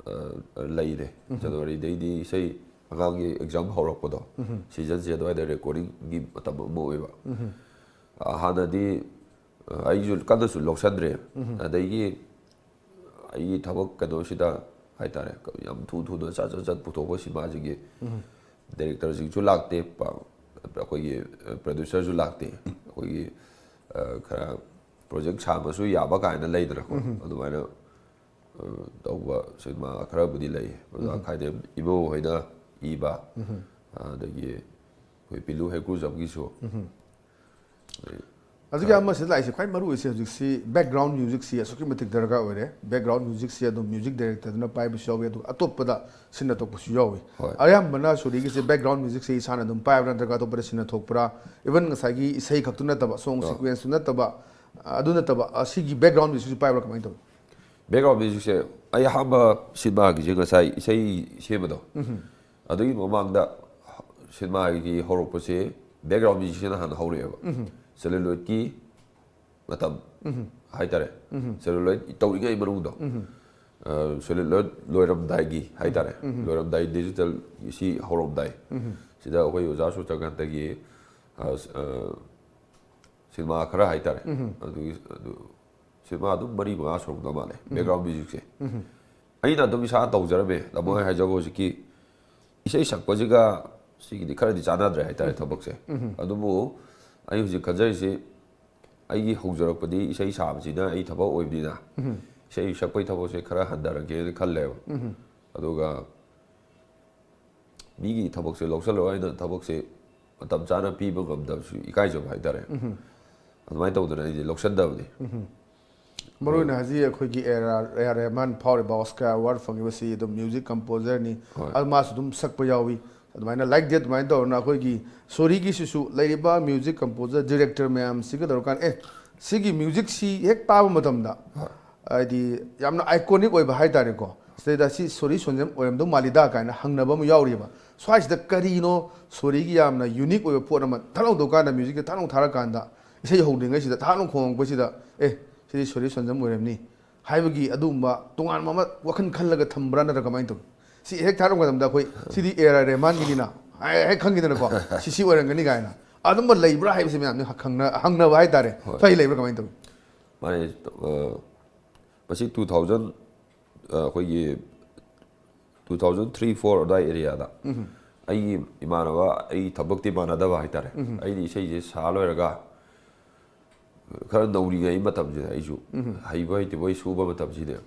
ꯑ, ꯂꯩꯔꯦ꯫ ꯖꯅꯋꯥꯔꯤꯗꯩꯗꯤ ꯏꯁꯩ, ꯑꯉꯥꯡꯒꯤ ꯑꯦꯛꯖꯥꯝ ꯍꯧꯔꯛꯄꯗꯣ, ꯁꯤꯖꯟꯁꯦ ꯑꯗꯨꯋꯥꯏꯗ ꯔꯦꯀꯣꯔꯗꯤꯡꯒꯤ ꯃꯇꯝ ꯑꯃ ꯑꯣꯏꯕ꯫ ꯑ, ꯍꯥꯟꯅꯗꯤ, ꯑ, ꯑꯩꯁꯨ ꯀꯟꯅꯁꯨ ꯂꯧꯁꯟꯗ꯭ꯔꯦ꯫ ꯑꯗꯒꯤ ꯑꯩꯒꯤ ꯊꯕꯛ ꯀꯩꯅꯣꯁꯤꯗ ꯍꯥꯏꯇꯥꯔꯦ, ꯌꯥꯝ ꯊꯨ ꯊꯨꯅ ꯆꯠ ꯆꯠ ꯆꯠ ꯄꯨꯊꯣꯛꯄ ꯁꯤꯅꯦꯃꯥꯁꯤꯡꯒꯤ ꯗꯥꯏꯔꯦꯛꯇꯔꯁꯤꯡꯁꯨ ꯂꯥꯛꯇꯦ, ꯄ-, ꯑꯩꯈꯣꯏꯒꯤ, ꯑ, ꯄ꯭ꯔꯗ꯭ꯌꯨꯁꯔꯁꯨ ꯂꯥꯛꯇꯦ꯫ ꯑꯩꯈꯣꯏꯒꯤ, ꯑ, ꯈꯔ ꯄ꯭ꯔꯣꯖꯦꯛ ꯁꯥꯡꯕꯁꯨ ꯌꯥꯕ ꯀꯥꯏꯅ ꯂꯩꯗꯅꯀꯣ, ꯑꯗꯨꯃꯥꯏꯅ, ꯑ, ꯇꯧꯕ ꯁꯤꯅꯦꯃꯥ ꯈꯔꯕꯨꯗꯤ ꯂꯩ꯫ ꯑꯣꯖꯥ ꯈꯥꯏꯗꯦꯝ ꯏꯃꯧ ꯍꯣꯏꯅ ꯏꯕ, ꯑꯗꯒꯤ ꯑꯩꯈꯣꯏ ꯄꯤꯂꯨ ꯍꯩꯀ꯭ꯔꯨꯖꯝꯒꯤꯁꯨ꯫ ꯑꯗꯨꯒꯤ ꯑꯃꯁꯤꯗ ꯂꯥꯛꯏꯁꯦ ꯈ꯭ꯋꯥꯏ ꯃꯔꯨ ꯑꯣꯏꯁꯦ ꯍꯧꯖꯤꯛꯁꯤ ꯕꯦꯛꯒ꯭ꯔꯥꯎꯟ ꯃ꯭ꯌꯨꯖꯤꯛꯁꯤ ꯑꯁꯨꯛꯀꯤ ꯃꯇꯤꯛ ꯗꯔꯀꯥꯔ ꯑꯣꯏꯔꯦ꯫ ꯕꯦꯛꯒ꯭ꯔꯥꯎꯟ ꯃ꯭ꯌꯨꯖꯤꯛꯁꯤ ꯑꯗꯨꯝ ꯃ꯭ꯌꯨꯖꯤꯛ ꯗꯥꯏꯔꯦꯛꯇꯔꯗꯨꯅ ꯄꯥꯏꯕꯁꯨ ꯌꯥꯎꯏ, ꯑꯗꯨꯒ ꯑꯇꯣꯞꯄꯗ ꯁꯤꯟꯅ ꯇꯣꯛꯄꯁꯨ ꯌꯥꯎꯏ꯫ ꯍꯣꯏ꯫ ꯑꯌꯥꯝꯕꯅ ꯁꯣꯔꯤꯒꯤꯁꯦ ꯕꯦꯛꯒ꯭ꯔꯥꯎꯟ ꯃ꯭ꯌꯨꯖꯤꯛꯁꯦ ꯏꯁꯥꯅ ꯑꯗꯨꯝ ꯄꯥꯏꯕ꯭ꯔꯥ, ꯅꯠꯇ꯭ꯔꯒ ꯑꯇꯣꯞꯄꯗ ꯁꯤꯟꯅ ꯊꯣꯛꯄ꯭ꯔꯥ? ꯏꯚꯟ ꯉꯁꯥꯏꯒꯤ ꯏꯁꯩ ꯈꯛꯇ ꯅꯠꯇꯕ, ꯁꯣꯡ ꯑꯥ꯫ ꯁꯤꯀ꯭ꯋꯦꯟꯁꯇꯨ ꯅꯠꯇꯕ, ꯑꯗꯨ ꯅꯠꯇꯕ, ꯑꯁꯤꯒꯤ ꯕꯦꯛꯒ꯭ꯔꯥꯎꯟ ꯃ꯭ꯌꯨꯖꯤꯛꯁꯨ ꯄꯥꯏꯕ꯭ꯔꯥ, ꯀꯃꯥꯏꯅ ꯇꯧꯏ? ꯕꯦꯛꯒ꯭ꯔꯥꯎꯟ ꯃ꯭ꯌꯨꯖꯤꯛꯁꯦ ꯑꯩ ꯑꯍꯥꯟꯕ ꯁꯤꯅꯦꯃꯥꯒꯤꯁꯦ ꯉꯁꯥꯏ ꯏꯁꯩ ꯁꯦꯝꯕꯗꯣ, ꯑꯗꯨꯒꯤ ꯃꯃꯥꯡꯗ ꯁꯤꯅꯦꯃꯥꯒꯤ ꯍꯧꯔꯛꯄꯁꯦ ꯕꯦꯛꯒ꯭ꯔꯥꯎꯟ ꯃ꯭ꯌꯨꯖꯤꯛꯁꯤꯅ ꯍꯥꯟꯅ ꯍꯧꯔꯛꯑꯦꯕ꯫ ꯁꯦꯂꯨꯂꯣꯏꯗꯀꯤ ꯃꯇꯝ ꯍꯥꯏꯇꯥꯔꯦ, ꯁꯦꯂꯨꯂꯣꯏꯗ ꯇꯧꯔꯤꯉꯩ ꯃꯅꯨꯡꯗꯣ, ꯑ, ꯁꯦꯂꯨꯂꯣꯏꯗ ꯂꯣꯏꯔꯝꯗꯥꯏꯒꯤ ꯍꯥꯏꯇꯥꯔꯦ, ꯂꯣꯏꯔꯝꯗꯥꯏ, ꯗꯤꯖꯤꯇꯦꯜ ꯁꯤ ꯍꯧꯔꯝꯗꯥꯏ ꯁꯤꯗ ꯑꯩꯈꯣꯏ ꯑꯣꯖꯥ ꯁꯨꯔꯆꯀꯥꯟꯇꯒꯤ, ꯑ, ꯑ, ꯁꯤꯅꯦꯃꯥ ꯈꯔ ꯍꯥꯏꯇꯥꯔꯦ, ꯑꯗꯨꯒꯤ, ꯑꯗꯨ ꯁꯤꯅꯦꯃꯥ ꯑꯗꯨꯝ ꯃꯔꯤ ꯃꯉꯥ ꯁꯨꯔꯝꯗꯧ ꯃꯥꯜꯂꯦ, ꯕꯦꯛꯒ꯭ꯔꯥꯎꯟ ꯃ꯭ꯌꯨꯖꯤꯛꯁꯦ꯫ ꯑꯩꯅ ꯑꯗꯨꯝ ꯏꯁꯥꯅ ꯇꯧꯖꯔꯝꯃꯦ꯫ ꯇꯥꯃꯣ ꯑꯩ ꯍꯥꯏꯖꯕ ꯍꯧꯖꯤꯛꯀꯤ ꯏꯁꯩ ꯁꯛꯄꯁꯤꯒ ꯁꯤꯒꯤꯗꯤ ꯈꯔꯗꯤ ꯆꯥꯟꯅꯗ꯭ꯔꯦ ꯍꯥꯏꯇꯥꯔꯦ ꯊꯕꯛꯁꯦ꯫ ꯑꯗꯨꯕꯨ ꯑꯩ ꯍꯧꯖꯤꯛ ꯈꯟꯖꯔꯤꯁꯤ, ꯑꯩꯒꯤ ꯍꯧꯖꯔꯛꯄꯗꯤ ꯏꯁꯩ ꯁꯥꯕꯁꯤꯅ ꯑꯩ ꯊꯕꯛ ꯑꯣꯏꯕꯅꯤꯅ, ꯏꯁꯩ ꯁꯛꯄꯒꯤ ꯊꯕꯛꯁꯦ ꯈꯔ ꯍꯟꯊꯔꯒꯦꯅ ꯈꯜꯂꯦꯕ꯫ ꯑꯗꯨꯒ ꯃꯤꯒꯤ ꯊꯕꯛꯁꯦ ꯂꯧꯁꯜꯂꯣ ꯍꯥꯏꯅ ꯊꯕꯛꯁꯦ ꯃꯇꯝ ꯆꯥꯅ ꯄꯤꯕ ꯉꯝꯗꯕꯁꯨ ꯏꯀꯥꯏꯖꯕ ꯍꯥꯏꯇꯥꯔꯦ꯫ ꯑꯗꯨꯃꯥꯏꯅ ꯇꯧꯗꯅ ꯑꯩꯗꯤ ꯂꯧꯁꯟꯗꯕꯅꯤ꯫ ꯃꯔꯨ ꯑꯣꯏꯅ ꯍꯧꯖꯤꯛ ꯑꯩꯈꯣꯏꯒꯤ A R Rehman ꯐꯥꯎꯔꯤꯕ Oscar award ꯐꯪꯉꯤꯕꯁꯤ ꯑꯗꯨꯝ ꯃ꯭ꯌꯨꯖꯤꯛ ꯀꯝꯄꯣꯖꯔꯅꯤ꯫ ꯍꯣꯏ꯫ ꯑꯗꯨ ꯃꯥꯁꯨ ꯑꯗꯨꯝ ꯁꯛꯄ ꯌꯥꯎꯏ꯫ ꯑꯗꯨꯃꯥꯏꯅ ꯂꯥꯏꯛ ꯗꯦꯠ ꯑꯗꯨꯃꯥꯏꯅ ꯇꯧꯗꯅ ꯑꯩꯈꯣꯏꯒꯤ ꯁꯣꯔꯤꯒꯤꯁꯤꯁꯨ ꯂꯩꯔꯤꯕ ꯃ꯭ꯌꯨꯖꯤꯛ ꯀꯝꯄꯣꯖꯔ ꯗꯤꯔꯦꯛꯇꯔ ꯃꯌꯥꯝꯁꯤꯒ ꯇꯧꯔꯀꯥꯟꯗ ꯑꯦ ꯁꯤꯒꯤ ꯃ꯭ꯌꯨꯖꯤꯛꯁꯤ ꯍꯦꯛ ꯇꯥꯕ ꯃꯇꯝꯗ ꯍꯥꯏꯗꯤ ꯌꯥꯝꯅ ꯑꯥꯏꯀꯣꯅꯤꯛ ꯑꯣꯏꯕ ꯍꯥꯏꯇꯥꯔꯦꯀꯣ꯫ ꯁꯤꯗꯩꯗ ꯁꯤ ꯁꯣꯔꯤ ꯁꯣꯟꯖꯝ ꯑꯣꯏꯔꯝꯗꯧ ꯃꯥꯜꯂꯤꯗ ꯀꯥꯏꯅ ꯍꯪꯅꯕ ꯑꯃ ꯌꯥꯎꯔꯤꯕ꯫ ꯁ꯭ꯋꯥꯏꯁꯤꯗ ꯀꯔꯤꯅꯣ ꯁꯣꯔꯤꯒꯤ ꯌꯥꯝꯅ ꯌꯨꯅꯤꯛ ꯑꯣꯏꯕ ꯄꯣꯠ ꯑꯃ ꯊꯛꯂꯧꯗꯧ ꯀꯥꯟꯗ ꯃ꯭ꯌꯨꯖꯤꯛꯇ ꯊꯛꯂꯧ ꯊꯥꯔꯀꯥꯟꯗ ꯏꯁꯩ ꯍꯧꯗ꯭ꯔꯤꯉꯩꯁꯤꯗ ꯊꯛꯂꯧ ꯈꯣꯡꯉꯛꯄꯁꯤꯗ ꯑꯦ ꯁꯤꯗꯤ ꯁꯣꯔꯤ ꯁꯣꯟꯖꯝ ꯑꯣꯏꯔꯝꯅꯤ ꯍꯥꯏꯕꯒꯤ ꯑꯗꯨꯒꯨꯝꯕ ꯇꯣꯉꯥꯟꯕ ꯑꯃ ꯋꯥꯈꯜ ꯈꯜꯂꯒ ꯊꯝꯕ꯭ꯔꯥ ꯅꯠꯇ꯭ꯔꯒ ꯀꯃꯥꯏꯅ ꯇꯧꯏ? ꯁꯤ ꯍꯦꯛ ꯊꯥꯔꯛꯄ ꯃꯇꯝꯗ ꯑꯩꯈꯣꯏ ꯁꯤꯗꯤ ꯑꯦ ꯑꯥꯔ ꯔꯦꯍꯃꯥꯟꯒꯤꯅꯤꯅ ꯍꯥꯏ- ꯍꯦꯛ ꯈꯪꯈꯤꯗꯅꯀꯣ꯫ ꯁꯤ ꯁꯤ ꯑꯣꯏꯔꯝꯒꯅꯤ ꯀꯥꯏꯅ ꯑꯗꯨꯝꯕ ꯂꯩꯕ꯭ꯔꯥ ꯍꯥꯏꯕꯁꯤ ꯃꯌꯥꯝꯅ ꯈꯪꯅ- ꯍꯪꯅꯕ ꯍꯥꯏꯇꯥꯔꯦ꯫ ꯍꯣꯏ꯫ ꯁ꯭ꯋꯥꯏ ꯂꯩꯕ꯭ꯔꯥ ꯀꯃꯥꯏꯅ ꯇꯧꯏ? ꯃꯥꯅꯦ꯫ ꯑ, ꯃꯁꯤ ꯇꯨ ꯊꯥꯎꯖꯟ, ꯑ, ꯑꯩꯈꯣꯏꯒꯤ ꯇꯨ ꯊꯥꯎꯖꯟ ꯊ꯭ꯔꯤ ꯐꯣꯔ ꯑꯗꯨꯋꯥꯏ ꯑꯦꯔꯤꯌꯥꯗ ꯑꯩꯒꯤ ꯏꯃꯥꯟꯅꯕ, ꯑꯩ ꯊꯕꯛꯇꯤ ꯃꯥꯟꯅꯗꯕ ꯍꯥꯏꯇꯥꯔꯦ꯫ ꯑꯩꯗꯤ ꯏꯁꯩꯁꯦ ꯁꯥ ꯂꯣꯏꯔꯒ ꯈꯔ ꯅꯧꯔꯤꯉꯩ ꯃꯇꯝꯁꯤꯗ ꯑꯩꯁꯨ ꯍꯩꯕ ꯍꯩꯇꯕ ꯑꯩ ꯁꯨꯕ ꯃꯇꯝꯁꯤꯅꯦꯕ꯫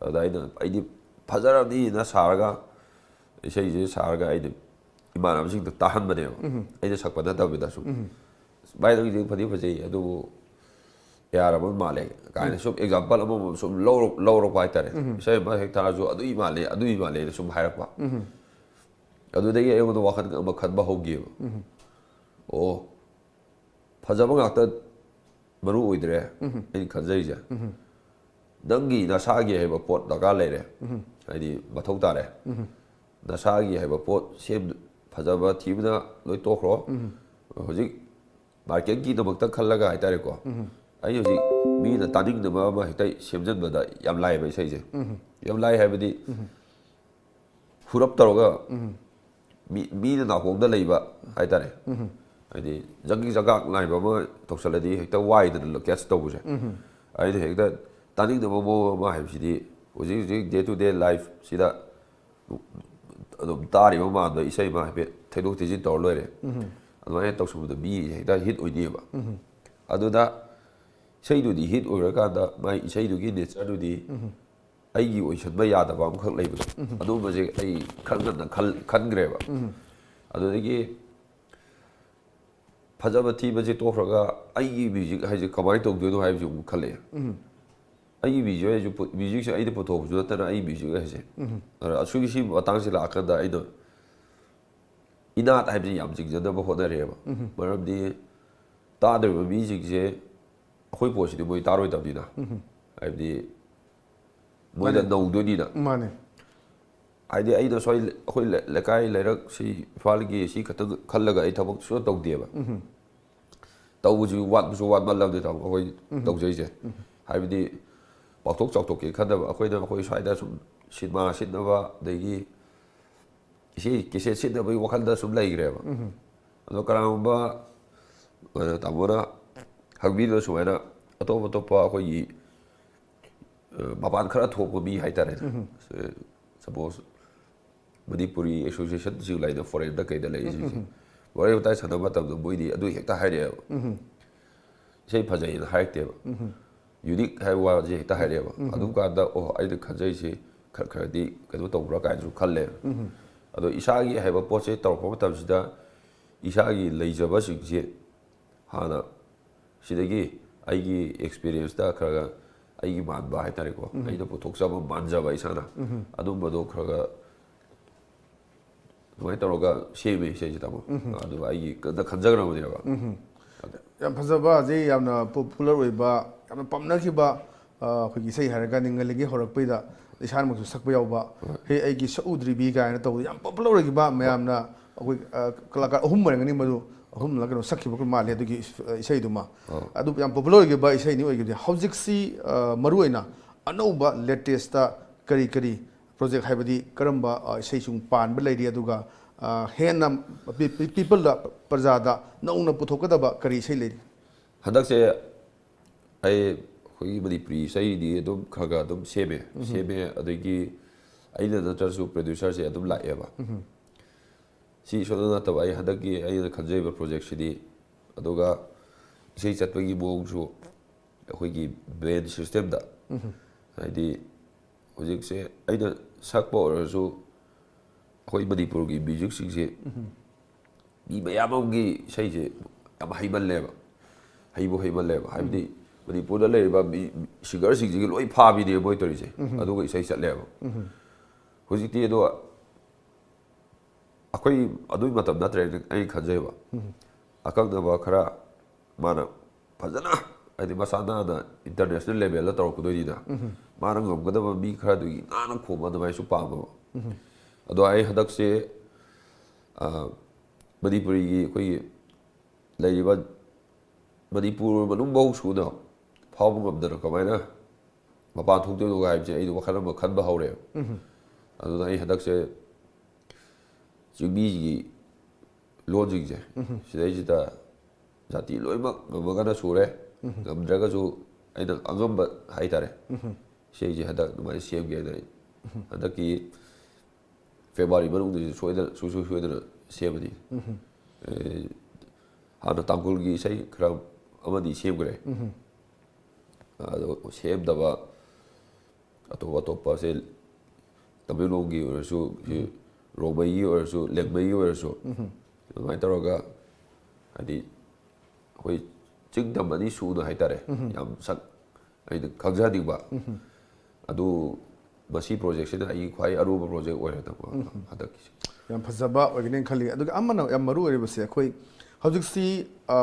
ꯑꯗꯨꯗ ꯑꯩꯅ ꯑꯩꯗꯤ ꯐꯖꯔꯕꯅꯤꯅ ꯁꯥꯔꯒ ꯏꯁꯩꯁꯦ ꯁꯥꯔꯒ ꯑꯩꯗꯤ ꯏꯃꯥꯟꯅꯕꯁꯤꯡꯗ ꯇꯥꯍꯟꯕꯅꯦꯕ꯫ ꯑꯩꯅ ꯁꯛꯄ ꯅꯠꯇꯕꯤꯗ ꯁꯨꯝ "ꯚꯥꯏ ꯅꯪꯒꯤꯁꯦ ꯐꯗꯤ ꯐꯖꯩ ꯑꯗꯨꯕꯨ ꯑꯦ ꯑꯥꯔ ꯔꯦꯍꯃꯥꯟ ꯃꯥꯜꯂꯦ" ꯀꯥꯏꯅ ꯁꯨꯝ ꯑꯦꯛꯖꯥꯝꯄꯜ ꯑꯃꯃꯝ ꯁꯨꯝ ꯂꯧꯔꯛ- ꯂꯧꯔꯛꯄ ꯍꯥꯏꯇꯥꯔꯦ꯫ ꯏꯁꯩ ꯑꯃ ꯍꯦꯛ ꯊꯥꯔꯁꯨ "ꯑꯗꯨꯏ ꯃꯥꯜꯂꯦ, ꯑꯗꯨꯏ ꯃꯥꯜꯂꯦꯅ" ꯁꯨꯝ ꯍꯥꯏꯔꯛꯄ꯫ ꯑꯗꯨꯗꯒꯤ ꯑꯩꯉꯣꯟꯗ ꯋꯥꯈꯜ ꯑꯃ ꯈꯟꯕ ꯍꯧꯈꯤꯕ꯫ ꯑꯣ, ꯐꯖꯕ ꯉꯥꯛꯇ ꯃꯔꯨ ꯑꯣꯏꯗ꯭ꯔꯦ ꯑꯩꯅ ꯈꯟꯖꯔꯤꯁꯦ꯫ ꯅꯪꯒꯤ ꯅꯁꯥꯒꯤ ꯍꯥꯏꯕ ꯄꯣꯠ ꯗꯔꯀꯥꯔ ꯂꯩꯔꯦ꯫ ꯍꯥꯏꯗꯤ ꯃꯊꯧ ꯇꯥꯔꯦ꯫ ꯅꯁꯥꯒꯤ ꯍꯥꯏꯕ ꯄꯣꯠ ꯁꯦꯝ-, ꯐꯖꯕ ꯊꯤꯕꯅ ꯂꯣꯏ ꯇꯣꯛꯈ꯭ꯔꯣ꯫ ꯍꯧꯖꯤꯛ ꯃꯥꯔꯀꯦꯠꯀꯤꯗꯃꯛꯇ ꯈꯜꯂꯒ ꯍꯥꯏꯇꯥꯔꯦꯀꯣ꯫ ꯑꯩ ꯍꯧꯖꯤꯛ ꯃꯤꯅ ꯇꯥꯅꯤꯡꯗꯕ ꯑꯃ ꯍꯦꯛꯇ ꯁꯦꯝꯖꯤꯟꯕꯗ ꯌꯥꯝ ꯂꯥꯏꯌꯦꯕ ꯏꯁꯩꯁꯦ꯫ ꯌꯥꯝ ꯂꯥꯏ ꯍꯥꯏꯕꯗꯤ ꯍꯨꯔꯞ ꯇꯧꯔꯒ ꯃꯤ, ꯃꯤꯅ ꯅꯥꯀꯣꯡꯗ ꯂꯩꯕ ꯍꯥꯏꯇꯥꯔꯦ꯫ ꯍꯥꯏꯗꯤ ꯖꯒꯤ ꯖꯒꯥꯛ ꯅꯥꯏꯕ ꯑꯃ ꯇꯧꯁꯜꯂꯗꯤ ꯍꯦꯛꯇ ꯋꯥꯏꯗꯅ ꯀꯦꯠꯆ ꯇꯧꯕꯁꯦ꯫ ꯑꯩꯅ ꯍꯦꯛꯇ ꯇꯥꯅꯤꯡꯗꯕ ꯃꯑꯣꯡ ꯑꯃ ꯍꯥꯏꯕꯁꯤꯗꯤ ꯍꯧꯖꯤꯛ ꯍꯧꯖꯤꯛ ꯗꯦ ꯇꯨ ꯗꯦ ꯂꯥꯏꯐꯁꯤꯗ ꯑꯗꯨꯝ ꯇꯥꯔꯤꯕ ꯃꯥꯟꯕ ꯏꯁꯩ ꯑꯃ ꯍꯥꯏꯐꯦꯠ ꯊꯩꯗꯣꯛ ꯊꯩꯖꯤꯟ ꯇꯧꯔ ꯂꯣꯏꯔꯦ꯫ ꯑꯗꯨꯃꯥꯏꯅ ꯇꯧꯁꯟꯕꯗ ꯃꯤ ꯍꯦꯛꯇ ꯍꯤꯠ ꯑꯣꯏꯅꯦꯕ꯫ ꯑꯗꯨꯗ ꯏꯁꯩꯗꯨꯗꯤ ꯍꯤꯠ ꯑꯣꯏꯔꯀꯥꯟꯗ ꯃꯥꯏ ꯏꯁꯩꯗꯨꯒꯤ ꯅꯦꯆꯔꯗꯨꯗꯤ ꯑꯩꯒꯤ ꯑꯣꯏꯁꯟꯕ ꯌꯥꯗꯕ ꯑꯃꯈꯛ ꯂꯩꯕꯗꯣ, ꯑꯗꯨꯒꯨꯝꯕꯁꯦ ꯑꯩ ꯈꯔ ꯉꯟꯅ ꯈꯜ- ꯈꯟꯈ꯭ꯔꯦꯕ꯫ ꯑꯗꯨꯗꯒꯤ ꯐꯖꯕ ꯊꯤꯕꯁꯦ ꯇꯣꯛꯈ꯭ꯔꯒ ꯑꯩꯒꯤ ꯃ꯭ꯌꯨꯖꯤꯛ ꯍꯥꯏꯁꯦ ꯀꯃꯥꯏꯅ ꯇꯧꯗꯣꯏꯅꯣ ꯍꯥꯏꯕꯁꯤ ꯑꯃꯨꯛ ꯈꯜꯂꯛꯑꯦ꯫ ꯑꯩꯒꯤ ꯃ꯭ꯌꯨꯖꯤꯛ ꯍꯥꯏꯁꯦ ꯄꯨ- ꯃ꯭ꯌꯨꯖꯤꯛꯁꯦ ꯑꯩꯅ ꯄꯨꯊꯣꯛꯄꯁꯨ ꯅꯠꯇꯅ ꯑꯩ ꯃ꯭ꯌꯨꯖꯤꯛ ꯍꯥꯏꯁꯦ꯫ ꯑꯗꯨꯅ ꯑꯁꯤꯒꯤ ꯁꯤ ꯃꯇꯥꯡꯁꯤ ꯂꯥꯛꯑꯀꯥꯟꯗ ꯑꯩꯅ ꯏꯅꯥꯠ ꯍꯥꯏꯕꯁꯤ ꯌꯥꯝ ꯆꯤꯡꯖꯅꯕ ꯍꯣꯠꯅꯔꯦꯕ꯫ ꯃꯔꯝꯗꯤ ꯇꯥꯗꯧꯔꯤꯕ ꯃꯤꯁꯤꯡꯁꯦ ꯑꯩꯈꯣꯏ ꯄꯣꯠꯁꯤꯗꯤ ꯃꯣꯏ ꯇꯥꯔꯣꯏꯗꯕꯅꯤꯅ꯫ ꯍꯥꯏꯕꯗꯤ ꯃꯣꯏꯗ ꯃꯥꯅꯦ꯫ ꯅꯧꯗꯣꯏꯅꯤꯅ꯫ ꯃꯥꯅꯦ꯫ ꯍꯥꯏꯗꯤ ꯑꯩꯅ ꯁ꯭ꯋꯥꯏ ꯑꯩꯈꯣꯏ ꯂꯩ- ꯂꯩꯀꯥꯏ ꯂꯩꯔꯛ ꯁꯤ ꯏꯝꯐꯥꯜꯒꯤ ꯁꯤ ꯈꯛꯇꯪ ꯈꯜꯂꯒ ꯑꯩ ꯊꯕꯛ ꯁꯨꯡꯇꯧ ꯇꯧꯗꯦꯕ꯫ ꯇꯧꯕꯁꯨ ꯋꯥꯠꯄꯁꯨ ꯋꯥꯠꯃꯜꯂꯕꯗꯤ ꯇꯥꯃꯣ ꯑꯩꯈꯣꯏ ꯇꯧꯖꯩꯁꯦ꯫ ꯍꯥꯏꯕꯗꯤ ꯄꯥꯛꯊꯣꯛ ꯆꯥꯎꯊꯣꯛꯀꯦ ꯈꯟꯗꯕ ꯑꯩꯈꯣꯏꯅ ꯑꯩꯈꯣꯏ ꯁ꯭ꯋꯥꯏꯗ ꯁꯨꯝ ꯁꯤꯅꯦꯃꯥ ꯁꯤꯠꯅꯕ ꯑꯗꯒꯤ ꯏꯁꯩ ꯀꯦꯁꯦꯠ ꯁꯤꯠꯅꯕꯒꯤ ꯋꯥꯈꯜꯗ ꯁꯨꯝ ꯂꯩꯈ꯭ꯔꯦꯕ꯫ ꯑꯗꯣ ꯀꯅꯥꯒꯨꯝꯕ ꯑ, ꯇꯥꯃꯣꯅ ꯍꯪꯕꯤꯗꯨꯅ ꯁꯨꯃꯥꯏꯅ ꯑꯇꯣꯞ ꯑꯇꯣꯞꯄ ꯑꯩꯈꯣꯏꯒꯤ ꯑ, ꯃꯄꯥꯟ ꯈꯔ ꯊꯣꯛꯄ ꯃꯤ ꯍꯥꯏꯇꯥꯔꯦꯅꯦ꯫ ꯁꯄꯣꯁ ꯃꯅꯤꯄꯨꯔꯤ ꯑꯦꯁꯣꯁꯤꯌꯦꯁꯟꯁꯤꯡ ꯂꯩꯅ ꯐꯣꯔꯦꯟꯗ ꯀꯩꯗ ꯂꯩꯔꯤꯁꯤꯡꯁꯦ ꯋꯥꯔꯤ ꯋꯥꯇꯥꯏ ꯁꯥꯟꯅꯕ ꯃꯇꯝꯗ ꯃꯣꯏꯗꯤ ꯑꯗꯨ ꯍꯦꯛꯇ ꯍꯥꯏꯔꯛꯑꯦꯕ꯫ ꯏꯁꯩ ꯐꯖꯩꯅ ꯍꯥꯏꯔꯛꯇꯦꯕ꯫ ꯌꯨꯅꯤꯛ ꯍꯥꯏꯕ ꯋꯥꯁꯦ ꯍꯦꯛꯇ ꯍꯥꯏꯔꯛꯑꯦꯕ꯫ ꯑꯗꯨꯝ ꯀꯥꯟꯗ ꯑꯣ ꯑꯩꯅ ꯈꯟꯖꯩꯁꯦ ꯈꯔ ꯈꯔꯗꯤ ꯀꯩꯅꯣ ꯇꯧꯕ꯭ꯔꯥ ꯀꯥꯏꯅꯁꯨ ꯈꯜꯂꯦ꯫ ꯑꯗꯣ ꯏꯁꯥꯒꯤ ꯍꯥꯏꯕ ꯄꯣꯠꯁꯦ ꯇꯧꯔꯛꯄ ꯃꯇꯝꯁꯤꯗ ꯏꯁꯥꯒꯤ ꯂꯩꯖꯕꯁꯤꯡꯁꯦ ꯍꯥꯟꯅ ꯁꯤꯗꯒꯤ ꯑꯩꯒꯤ ꯑꯦꯛꯁꯄꯤꯔꯤꯌꯦꯟꯁꯇ ꯈꯔ ꯈꯔ ꯑꯩꯒꯤ ꯃꯥꯟꯕ ꯍꯥꯏꯇꯥꯔꯦꯀꯣ, ꯑꯩꯅ ꯄꯨꯊꯣꯛꯆꯕ ꯃꯥꯟꯖꯕ ꯏꯁꯥꯅ ꯑꯗꯨꯝꯕꯗꯣ ꯈꯔ ꯈꯔ ꯑꯗꯨꯃꯥꯏꯅ ꯇꯧꯔꯒ ꯁꯦꯝꯃꯦ ꯏꯁꯩꯁꯦ ꯇꯥꯃꯣ꯫ ꯑꯗꯨꯒ ꯑꯩꯒꯤ ꯀꯟꯅ ꯈꯟꯖꯈ꯭ꯔꯕꯅꯦꯕ꯫ ꯌꯥꯝ ꯐꯖꯕ, ꯑꯖꯩ, ꯌꯥꯝꯅ ꯄꯣꯄꯨꯂꯔ ꯑꯣꯏꯕ, ꯌꯥꯝꯅ ꯄꯥꯝꯅꯈꯤꯕ, ꯑ, ꯑꯩꯈꯣꯏꯒꯤ ꯏꯁꯩ ꯍꯥꯏꯔꯒ ꯅꯤꯡꯉꯜꯂꯤꯒꯤ ꯍꯧꯔꯛꯄꯩꯗ ꯏꯁꯥꯅꯃꯛꯁꯨ ꯁꯛꯄ ꯌꯥꯎꯕ, ꯍꯣꯏ꯫ ꯍꯦ ꯑꯩꯒꯤ ꯁꯛꯎꯗ꯭ꯔꯤꯕꯤ ꯀꯥꯏꯅ ꯇꯧꯕꯗ ꯌꯥꯝ ꯄꯣꯄꯨꯂꯔ ꯑꯣꯏꯈꯤꯕ, ꯃꯌꯥꯝꯅ ꯑꯩꯈꯣꯏ, ꯑ, ꯀꯂꯥꯀꯥꯔ ꯑꯍꯨꯝ ꯑꯣꯏꯔꯝꯒꯅꯤ ꯃꯗꯨ, ꯑꯍꯨꯝꯂ ꯀꯩꯅꯣ ꯁꯛꯈꯤꯕ ꯃꯥꯜꯂꯦ ꯑꯗꯨꯒꯤ ꯏꯁ-, ꯏꯁꯩꯗꯨꯃ꯫ ꯑꯣ꯫ ꯑꯗꯨ ꯌꯥꯝ ꯄꯣꯄꯨꯂꯔ ꯑꯣꯏꯈꯤꯕ ꯏꯁꯩꯅꯤ ꯑꯣꯏꯈꯤꯕꯗꯤ꯫ ꯍꯧꯖꯤꯛꯁꯤ, ꯑ, ꯃꯔꯨꯑꯣꯏꯅ ꯑꯅꯧꯕ ꯂꯦꯇꯦꯁꯇ ꯀꯔꯤ ꯀꯔꯤ ꯄ꯭ꯔꯣꯖꯦꯛ ꯍꯥꯏꯕꯗꯤ ꯀꯔꯝꯕ, ꯑ, ꯏꯁꯩꯁꯤꯡ ꯄꯥꯟꯕ ꯂꯩꯔꯤ, ꯑꯗꯨꯒ, ꯑ, ꯍꯦꯟꯅ ꯄꯤ-, ꯄꯤ-, ꯄꯤꯄꯜꯗ, ꯄ꯭ꯔꯖꯥꯗ ꯅꯧꯅ ꯄꯨꯊꯣꯛꯀꯗꯕ ꯀꯔꯤ ꯏꯁꯩ ꯂꯩꯔꯤ? ꯍꯟꯗꯛꯁꯦ ꯑꯩ ꯑꯩꯈꯣꯏꯒꯤ ꯃꯅꯤꯄꯨꯔꯤ ꯏꯁꯩꯗꯤ ꯑꯗꯨꯝ ꯈꯔ ꯈꯔ ꯑꯗꯨꯝ ꯁꯦꯝꯃꯦ꯫ ꯁꯦꯝꯃꯦ, ꯑꯗꯒꯤ ꯑꯩꯅ ꯅꯠꯇ꯭ꯔꯁꯨ ꯄ꯭ꯔꯣꯗ꯭ꯌꯨꯁꯔꯁꯦ ꯑꯗꯨꯝ ꯂꯥꯛꯑꯦꯕ꯫ ꯁꯤ ꯁꯣꯏꯗꯅ ꯅꯠꯇꯕ ꯑꯩ ꯍꯟꯗꯛꯀꯤ ꯑꯩꯅ ꯈꯟꯖꯔꯤꯕ ꯄ꯭ꯔꯣꯖꯦꯛꯁꯤꯗꯤ꯫ ꯑꯗꯨꯒ ꯏꯁꯩ ꯆꯠꯄꯒꯤ ꯃꯑꯣꯡꯁꯨ ꯑꯩꯈꯣꯏꯒꯤ ꯕꯦꯟ ꯁꯤꯁꯇꯦꯝꯗ, ꯍꯥꯏꯗꯤ ꯍꯧꯖꯤꯛꯁꯦ ꯑꯩꯅ ꯁꯛꯄ ꯑꯣꯏꯔꯁꯨ, ꯑꯩꯈꯣꯏ ꯃꯅꯤꯄꯨꯔꯒꯤ ꯃ꯭ꯌꯨꯖꯤꯛꯁꯤꯡꯁꯦ ꯃꯤ ꯃꯌꯥꯝ ꯑꯃꯒꯤ ꯏꯁꯩꯁꯦ ꯌꯥꯝ ꯍꯩꯃꯜꯂꯦꯕ꯫ ꯍꯩꯕꯨ ꯍꯩꯃꯜꯂꯦꯕ꯫ ꯍꯥꯏꯕꯗꯤ ꯃꯅꯤꯄꯨꯔꯗ ꯂꯩꯔꯤꯕ ꯃꯤ, ꯁꯤꯡꯒꯔꯁꯤꯡꯁꯤꯒꯤ ꯂꯣꯏ ꯐꯥꯕꯤꯅꯦꯕ ꯃꯣꯏ ꯇꯧꯔꯤꯁꯦ꯫ ꯑꯗꯨꯒ ꯏꯁꯩ ꯆꯠꯂꯦꯕ꯫ ꯍꯧꯖꯤꯛꯇꯤ ꯑꯗꯣ ꯑꯩꯈꯣꯏ ꯑꯗꯨꯒꯤ ꯃꯇꯝ ꯅꯠꯇ꯭ꯔꯦꯅ ꯑꯩꯅ ꯈꯟꯖꯩꯕ꯫ ꯑꯀꯛꯅꯕ ꯈꯔ ꯃꯥꯅ ꯐꯖꯅ, ꯍꯥꯏꯗꯤ ꯃꯁꯥ ꯅꯥꯟꯅ ꯏꯟꯇꯔꯅꯦꯁꯅꯦꯜ ꯂꯦꯚꯦꯜꯗ ꯇꯧꯔꯛꯀꯗꯣꯏꯅꯤꯅ, ꯃꯥꯅ ꯉꯝꯒꯗꯕ ꯃꯤ ꯈꯔꯗꯨꯒꯤ ꯅꯥꯟꯅ ꯈꯣꯡꯕ ꯑꯗꯨꯃꯥꯏꯅꯁꯨ ꯄꯥꯝꯃꯕ꯫ ꯑꯗꯣ ꯑꯩ ꯍꯟꯗꯛꯁꯦ, ꯑ, ꯃꯅꯤꯄꯨꯔꯤꯒꯤ ꯑꯩꯈꯣꯏꯒꯤ ꯂꯩꯔꯤꯕ ꯃꯅꯤꯄꯨꯔ ꯃꯅꯨꯡꯐꯥꯎ ꯁꯨꯅ ꯐꯥꯎꯕ ꯉꯝꯗꯅ ꯀꯃꯥꯏꯅ ꯃꯄꯥꯟ ꯊꯣꯛꯇꯣꯏꯅꯣ ꯍꯥꯏꯕꯁꯦ ꯑꯩꯗꯣ ꯋꯥꯈꯜ ꯑꯃ ꯈꯟꯕ ꯍꯧꯔꯦꯕ꯫ ꯑꯗꯨꯅ ꯑꯩ ꯍꯟꯗꯛꯁꯦ ꯆꯤꯡꯃꯤꯒꯤ ꯂꯣꯟꯁꯤꯡꯁꯦ, ꯁꯤꯗꯩꯁꯤꯗ ꯖꯥꯇꯤ ꯂꯣꯏꯅꯃꯛ ꯉꯝꯃꯒꯅ ꯁꯨꯔꯦ, ꯉꯝꯗ꯭ꯔꯒꯁꯨ ꯑꯩꯅ ꯑꯉꯝꯕ ꯍꯥꯏꯇꯥꯔꯦ, ꯁꯤꯁꯦ ꯍꯟꯗꯛ ꯑꯗꯨꯃꯥꯏꯅ ꯁꯦꯝꯒꯦꯅ ꯑꯩ ꯍꯟꯗꯛꯀꯤ ꯐꯦꯕ꯭ꯔꯨꯋꯥꯔꯤ ꯃꯅꯨꯡꯗꯗꯤ ꯁꯣꯏꯗꯅ, ꯁꯨꯡꯁꯣꯏ ꯁꯣꯏꯗꯅ ꯁꯦꯝꯃꯅꯤ꯫ ꯑꯦ, ꯍꯥꯟꯅ ꯇꯥꯡꯈꯨꯜꯒꯤ ꯏꯁꯩ ꯈꯔ ꯑꯃꯗꯤ ꯁꯦꯝꯈ꯭ꯔꯦ꯫ ꯑꯗꯣ ꯁꯦꯝꯗꯕ ꯑꯇꯣꯞ ꯑꯇꯣꯞꯄꯁꯦ, ꯇꯃꯦꯡꯂꯣꯡꯒꯤ ꯑꯣꯏꯔꯁꯨ, ꯁꯤ ꯔꯣꯡꯃꯩꯒꯤ ꯑꯣꯏꯔꯁꯨ, ꯂꯦꯡꯃꯩꯒꯤ ꯑꯣꯏꯔꯁꯨ, ꯑꯗꯨꯃꯥꯏꯅ ꯇꯧꯔꯒ, ꯍꯥꯏꯗꯤ, ꯑꯩꯈꯣꯏ ꯆꯤꯡ ꯇꯝ ꯑꯅꯤ ꯁꯨꯅ ꯍꯥꯏꯇꯥꯔꯦ, ꯌꯥꯝ ꯁꯛ ꯑꯩꯅ ꯈꯪꯖꯍꯟꯅꯤꯡꯕ꯫ ꯑꯗꯨ ꯃꯁꯤ ꯄ꯭ꯔꯣꯖꯦꯛꯁꯤꯅ ꯑꯩꯒꯤ ꯈ꯭ꯋꯥꯏ ꯑꯔꯨꯕ ꯄ꯭ꯔꯣꯖꯦꯛ ꯑꯣꯏꯔꯦ ꯍꯟꯗꯛ, ꯍꯟꯗꯛꯀꯤꯁꯦ꯫ ꯌꯥꯝ ꯐꯖꯕ ꯑꯣꯏꯒꯅꯤ ꯈꯜꯂꯤ꯫ ꯑꯗꯨꯒ ꯑꯃꯅ ꯌꯥꯝ ꯃꯔꯨ ꯑꯣꯏꯔꯤꯕꯁꯦ, ꯑꯩꯈꯣꯏ ꯍꯧꯖꯤꯛꯁꯤ, ꯑ,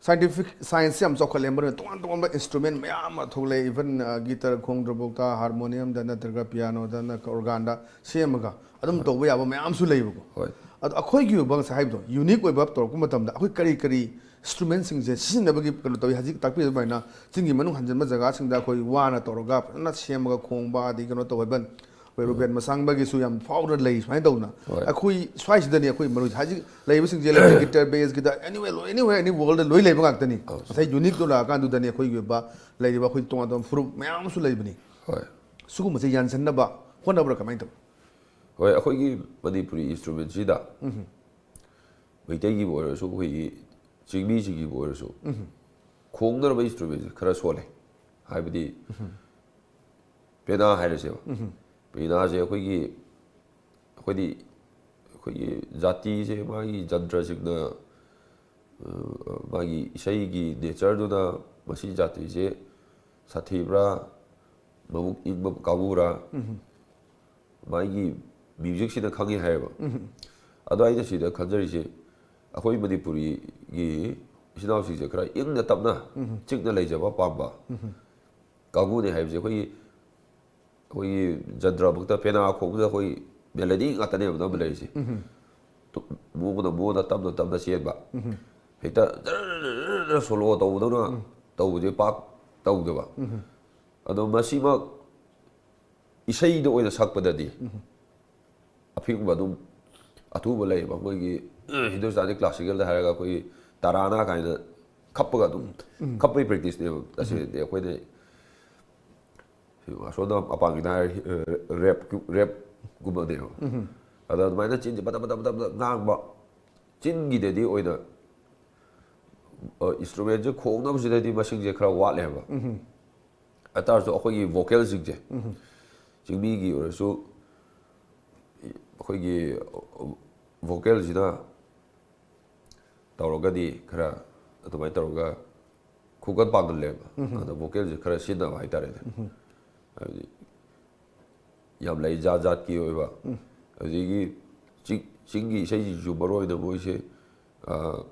ꯁꯥꯏꯟꯇꯤꯐꯤꯛ ꯁꯥꯏꯟꯁꯁꯦ ꯌꯥꯝ ꯆꯥꯎꯈꯠꯂꯦ, ꯃꯔꯨ ꯑꯣꯏꯅ ꯇꯣꯉꯥꯟ ꯇꯣꯉꯥꯟꯕ ꯏꯟꯁꯇ꯭ꯔꯨꯃꯦꯟ ꯃꯌꯥꯝ ꯑꯃ ꯊꯣꯛꯂꯛꯑꯦ, ꯏꯚꯟ, ꯑ, ꯒꯤꯇꯔ ꯈꯣꯡꯗ꯭ꯔꯕꯣꯛꯇ, ꯍꯥꯔꯃꯣꯅꯤꯌꯝꯗ ꯅꯠꯇ꯭ꯔꯒ ꯄꯤꯌꯥꯅꯣꯗ ꯅꯠꯇ꯭ꯔꯒ ꯑꯣꯔꯒꯥꯟꯗ ꯁꯦꯝꯃꯒ ꯑꯗꯨꯝ ꯇꯧꯕ ꯌꯥꯕ ꯃꯌꯥꯝꯁꯨ ꯂꯩꯕꯀꯣ꯫ ꯍꯣꯏ꯫ ꯑꯗꯣ ꯑꯩꯈꯣꯏꯒꯤ ꯑꯣꯏꯕ ꯉꯁꯥꯏ ꯍꯥꯏꯕꯗꯣ, ꯌꯨꯅꯤꯛ ꯑꯣꯏꯕ ꯇꯧꯔꯛꯄ ꯃꯇꯝꯗ ꯑꯩꯈꯣꯏ ꯀꯔꯤ ꯀꯔꯤ ꯏꯟꯁꯇ꯭ꯔꯨꯃꯦꯟꯁꯤꯡꯁꯦ ꯁꯤꯖꯤꯟꯅꯕꯒꯤ ꯀꯩꯅꯣ ꯇꯧꯏ? ꯍꯧꯖꯤꯛ ꯇꯥꯛꯄꯤꯔꯤꯕ ꯑꯗꯨꯃꯥꯏꯅ ꯆꯤꯡꯒꯤ ꯃꯅꯨꯡ ꯍꯟꯖꯤꯟꯕ ꯖꯒꯥꯁꯤꯡꯗ ꯑꯩꯈꯣꯏ ꯋꯥꯅ ꯇꯧꯔꯒ ꯐꯖꯅ ꯁꯦꯝꯃꯒ ꯈꯣꯡꯕ, ꯑꯗꯩ ꯀꯩꯅꯣ ꯇꯧꯕ, ꯏꯚꯟ ꯑꯩꯈꯣꯏ ꯔꯨꯕꯦꯟ ꯃꯁꯥꯡꯕꯒꯤꯁꯨ ꯌꯥꯝ ꯐꯥꯎꯔ ꯂꯩ ꯁꯨꯃꯥꯏꯅ ꯇꯧꯗꯅ꯫ ꯍꯣꯏ꯫ ꯑꯩꯈꯣꯏ ꯁ꯭ꯋꯥꯏꯁꯤꯗꯅꯤ ꯑꯩꯈꯣꯏ ꯃꯔꯨ ꯍꯧꯖꯤꯛ ꯂꯩꯕꯁꯤꯡꯁꯦ, ꯏꯂꯦꯛꯇ꯭ꯔꯤꯛ ꯒꯤꯇꯔ, ꯕꯦꯁ ꯒꯤꯇꯔ, ꯑꯦꯅꯤꯋꯦ, ꯑꯦꯅꯤꯋꯦ, ꯑꯦꯅꯤ ꯋꯥꯔꯜꯗ ꯂꯣꯏ ꯂꯩꯕ ꯉꯥꯛꯇꯅꯤ꯫ ꯑꯧ꯫ ꯉꯁꯥꯏ ꯌꯨꯅꯤꯛꯇꯣ ꯂꯥꯛꯑꯀꯥꯟꯗꯨꯗꯅꯤ ꯑꯩꯈꯣꯏꯒꯤ ꯑꯣꯏꯕ ꯂꯩꯔꯤꯕ ꯑꯩꯈꯣꯏ ꯇꯣꯉꯥꯟ ꯇꯣꯉꯥꯟꯕ ꯐꯨꯔꯨꯞ ꯃꯌꯥꯝ ꯑꯃꯁꯨ ꯂꯩꯕꯅꯤ꯫ ꯍꯣꯏ꯫ ꯁꯤꯒꯨꯝꯕꯁꯦ ꯌꯥꯟꯁꯤꯟꯅꯕ ꯍꯣꯠꯅꯕ꯭ꯔꯥ, ꯀꯃꯥꯏꯅ ꯇꯧꯏ? ꯍꯣꯏ, ꯑꯩꯈꯣꯏꯒꯤ ꯃꯅꯤꯄꯨꯔꯤ ꯏꯟꯁꯇ꯭ꯔꯨꯃꯦꯟꯁꯤꯗ ꯃꯩꯇꯩꯒꯤꯕꯨ ꯑꯣꯏꯔꯁꯨ, ꯑꯩꯈꯣꯏꯒꯤ ꯆꯤꯡꯃꯤꯁꯤꯡꯒꯤꯕꯨ ꯑꯣꯏꯔꯁꯨ, ꯈꯣꯡꯅꯔꯕ ꯏꯟꯁꯇ꯭ꯔꯨꯃꯦꯟꯁꯦ ꯈꯔ ꯁꯣꯜꯂꯦ꯫ ꯍꯥꯏꯕꯗꯤ ꯄꯦꯅꯥ ꯍꯥꯏꯔꯁꯦꯕ꯫ ꯄꯦꯅꯥꯁꯦ ꯑꯩꯈꯣꯏꯒꯤ, ꯑꯩꯈꯣꯏꯗꯤ, ꯑꯩꯈꯣꯏꯒꯤ ꯖꯥꯇꯤꯁꯦ ꯃꯥꯒꯤ ꯖꯟꯇ꯭ꯔꯁꯤꯡꯅ, ꯑ, ꯃꯥꯒꯤ ꯏꯁꯩꯒꯤ ꯅꯦꯆꯔꯗꯨꯅ ꯃꯁꯤ ꯖꯥꯇꯤꯁꯦ ꯁꯥꯊꯤꯕ꯭ꯔꯥ, ꯃꯕꯨꯛ ꯏꯪꯕ ꯀꯥꯡꯕꯨꯔꯥ, ꯃꯥꯒꯤ ꯃ꯭ꯌꯨꯖꯤꯛꯁꯤꯅ ꯈꯪꯉꯤ ꯍꯥꯏꯌꯦꯕ꯫ ꯑꯗꯣ ꯑꯩꯅ ꯁꯤꯗ ꯈꯟꯖꯔꯤꯁꯦ, ꯑꯩꯈꯣꯏ ꯃꯅꯤꯄꯨꯔꯤꯒꯤ ꯏꯆꯤꯟ ꯏꯅꯥꯎꯁꯤꯡꯁꯦ ꯈꯔ ꯏꯪꯅ ꯇꯞꯅ, ꯆꯤꯛꯅ ꯂꯩꯖꯕ ꯄꯥꯝꯕ ꯀꯥꯡꯕꯨꯅꯦ ꯍꯥꯏꯕꯁꯦ꯫ ꯑꯩꯈꯣꯏꯒꯤ, ꯑꯩꯈꯣꯏꯒꯤ ꯖꯟꯇ꯭ꯔꯃꯛꯇ, ꯄꯦꯅꯥ ꯈꯣꯡꯕꯗ ꯑꯩꯈꯣꯏ ꯃꯦꯂꯣꯗꯤ ꯉꯥꯛꯇꯅꯦꯕ ꯅꯝꯕ ꯂꯩꯔꯤꯁꯦ꯫ ꯇꯨ-, ꯃꯑꯣꯡꯗ, ꯃꯑꯣꯡꯗ ꯇꯞꯅ ꯇꯞꯅ ꯆꯦꯟꯕ, ꯍꯦꯛꯇ ꯖꯔ ꯖꯔ ꯖꯔ ꯖꯔ ꯁꯣꯂꯣ ꯇꯧꯕꯗꯧꯅ ꯇꯧꯕꯁꯦ ꯄꯥꯛ ꯇꯧꯗꯕ꯫ ꯑꯗꯣ ꯃꯁꯤꯃꯛ ꯏꯁꯩꯗ ꯑꯣꯏꯅ ꯁꯛꯄꯗꯗꯤ ꯑꯐꯤꯡꯕ ꯑꯗꯨꯝ ꯑꯊꯨꯕ ꯂꯩꯌꯦꯕ꯫ ꯑꯩꯈꯣꯏꯒꯤ ꯍꯤꯟꯗꯨꯁꯇꯥꯅꯤ ꯀ꯭ꯂꯥꯁꯤꯀꯦꯜꯗ ꯍꯥꯏꯔꯒ ꯑꯩꯈꯣꯏꯒꯤ ꯇꯔꯥꯅꯥ ꯀꯥꯏꯅ ꯈꯞꯄꯒ ꯑꯗꯨꯝ ꯈꯞꯄꯒꯤ ꯄ꯭ꯔꯦꯛꯇꯤꯁꯅꯦꯕ꯫ ꯇꯁꯦꯡꯅꯗꯤ ꯑꯩꯈꯣꯏꯅ ꯑꯁꯣꯝꯗ ꯃꯄꯥꯟꯒꯤꯗ ꯍꯥꯏꯔ ꯔꯦꯞ, ꯔꯦꯞꯀꯨꯝꯕꯅꯦꯕ꯫ ꯑꯗ ꯑꯗꯨꯃꯥꯏꯅ ꯆꯤꯟꯁꯦ ꯕꯗ ꯕꯗ ꯕꯗ ꯕꯗ ꯉꯥꯡꯕ, ꯆꯤꯟꯒꯤꯗꯗꯤ ꯑꯣꯏꯅ ꯏꯟꯁꯇ꯭ꯔꯨꯃꯦꯟꯁꯦ ꯈꯣꯡꯅꯕꯁꯤꯗꯗꯤ ꯃꯁꯤꯡꯁꯦ ꯈꯔ ꯋꯥꯠꯂꯦꯕ꯫ ꯑꯗꯨ ꯇꯥꯔꯁꯨ ꯑꯩꯈꯣꯏꯒꯤ ꯚꯣꯀꯦꯜꯁꯤꯡꯁꯦ, ꯆꯤꯡꯃꯤꯒꯤ ꯑꯣꯏꯔꯁꯨ ꯑꯩꯈꯣꯏꯒꯤ ꯚꯣꯀꯦꯜꯁꯤꯅ ꯇꯧꯔꯒꯗꯤ ꯈꯔ ꯑꯗꯨꯃꯥꯏꯅ ꯇꯧꯔꯒ ꯈꯨꯀꯟ ꯄꯥꯡꯒꯜꯂꯦꯕ꯫ ꯑꯗ ꯚꯣꯀꯦꯜꯁꯦ ꯈꯔ ꯁꯤꯖꯤꯟꯅꯕ ꯍꯥꯏꯇꯥꯔꯦꯅꯦ꯫ ꯍꯥꯏꯕꯗꯤ ꯌꯥꯝ ꯂꯩ ꯖꯥꯠ ꯖꯥꯠꯀꯤ ꯑꯣꯏꯕ꯫ ꯑꯗꯨꯗꯒꯤ ꯆꯤꯡ-, ꯆꯤꯡꯒꯤ ꯏꯁꯩꯁꯤꯁꯨ ꯃꯔꯨ ꯑꯣꯏꯅ ꯃꯣꯏꯁꯦ, ꯑ,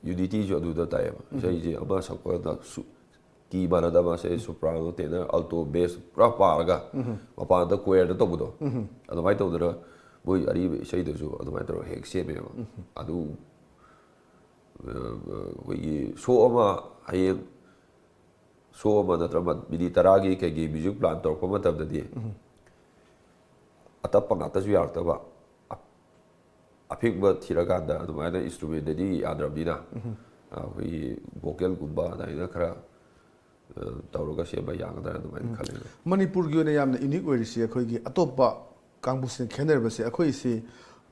ꯌꯨꯅꯤꯇꯤꯁꯨ ꯑꯗꯨꯗ ꯇꯥꯏꯌꯦꯕ꯫ ꯏꯁꯩꯁꯦ ꯑꯃ ꯁꯛꯄꯗ ꯁꯨ-, ꯀꯤ ꯃꯥꯟꯅꯗꯕ, ꯁꯦ ꯁꯣꯄ꯭ꯔꯥꯅꯣ, ꯇꯦꯅꯔ, ꯑꯜꯇꯣ, ꯕꯦꯁ ꯄꯨꯔꯥ ꯄꯥꯔꯒ ꯃꯄꯥꯟꯗ ꯀꯣꯌꯔꯗ ꯇꯧꯕꯗꯣ, ꯑꯗꯨꯃꯥꯏꯅ ꯇꯧꯗꯅ ꯃꯣꯏ ꯑꯔꯤꯕ ꯏꯁꯩꯗꯁꯨ ꯑꯗꯨꯃꯥꯏꯅ ꯇꯧꯔꯒ ꯍꯦꯛ ꯁꯦꯝꯃꯦꯕ꯫ ꯑꯗꯨ, ꯑ, ꯑꯩꯈꯣꯏꯒꯤ ꯁꯣ ꯑꯃ ꯍꯌꯦꯡ ꯁꯣ ꯑꯃ ꯅꯠꯇ꯭ꯔꯒ ꯃꯤꯅꯤꯠ ꯇꯔꯥꯒꯤ ꯀꯩꯒꯤ ꯃ꯭ꯌꯨꯖꯤꯛ ꯄ꯭ꯂꯥꯟ ꯇꯧꯔꯛꯄ ꯃꯇꯝꯗꯗꯤ ꯑꯇꯞꯄ ꯉꯥꯛꯇꯁꯨ ꯌꯥꯔꯛꯇꯕ, ꯑ-, ꯑꯐꯤꯡꯕ ꯊꯤꯔꯀꯥꯟꯗ ꯑꯗꯨꯃꯥꯏꯅ ꯏꯟꯁꯇ꯭ꯔꯨꯃꯦꯟꯗꯗꯤ ꯌꯥꯗ꯭ꯔꯕꯅꯤꯅ, ꯑꯩꯈꯣꯏꯒꯤ ꯚꯣꯀꯦꯜꯒꯨꯝꯕ ꯑꯗꯨꯃꯥꯏꯅ ꯈꯔ, ꯑ, ꯇꯧꯔꯒ ꯁꯦꯝꯕ ꯌꯥꯒꯗ꯭ꯔꯥ ꯑꯗꯨꯃꯥꯏꯅ ꯈꯜꯂꯤ꯫ ꯃꯅꯤꯄꯨꯔꯒꯤ ꯑꯣꯏꯅ ꯌꯥꯝꯅ ꯏꯅꯤꯛ ꯑꯣꯏꯔꯤꯁꯤ ꯑꯩꯈꯣꯏꯒꯤ ꯑꯇꯣꯞꯄ ꯀꯥꯡꯕꯨꯁꯤꯅ ꯈꯦꯠꯅꯔꯤꯕꯁꯦ, ꯑꯩꯈꯣꯏꯁꯤ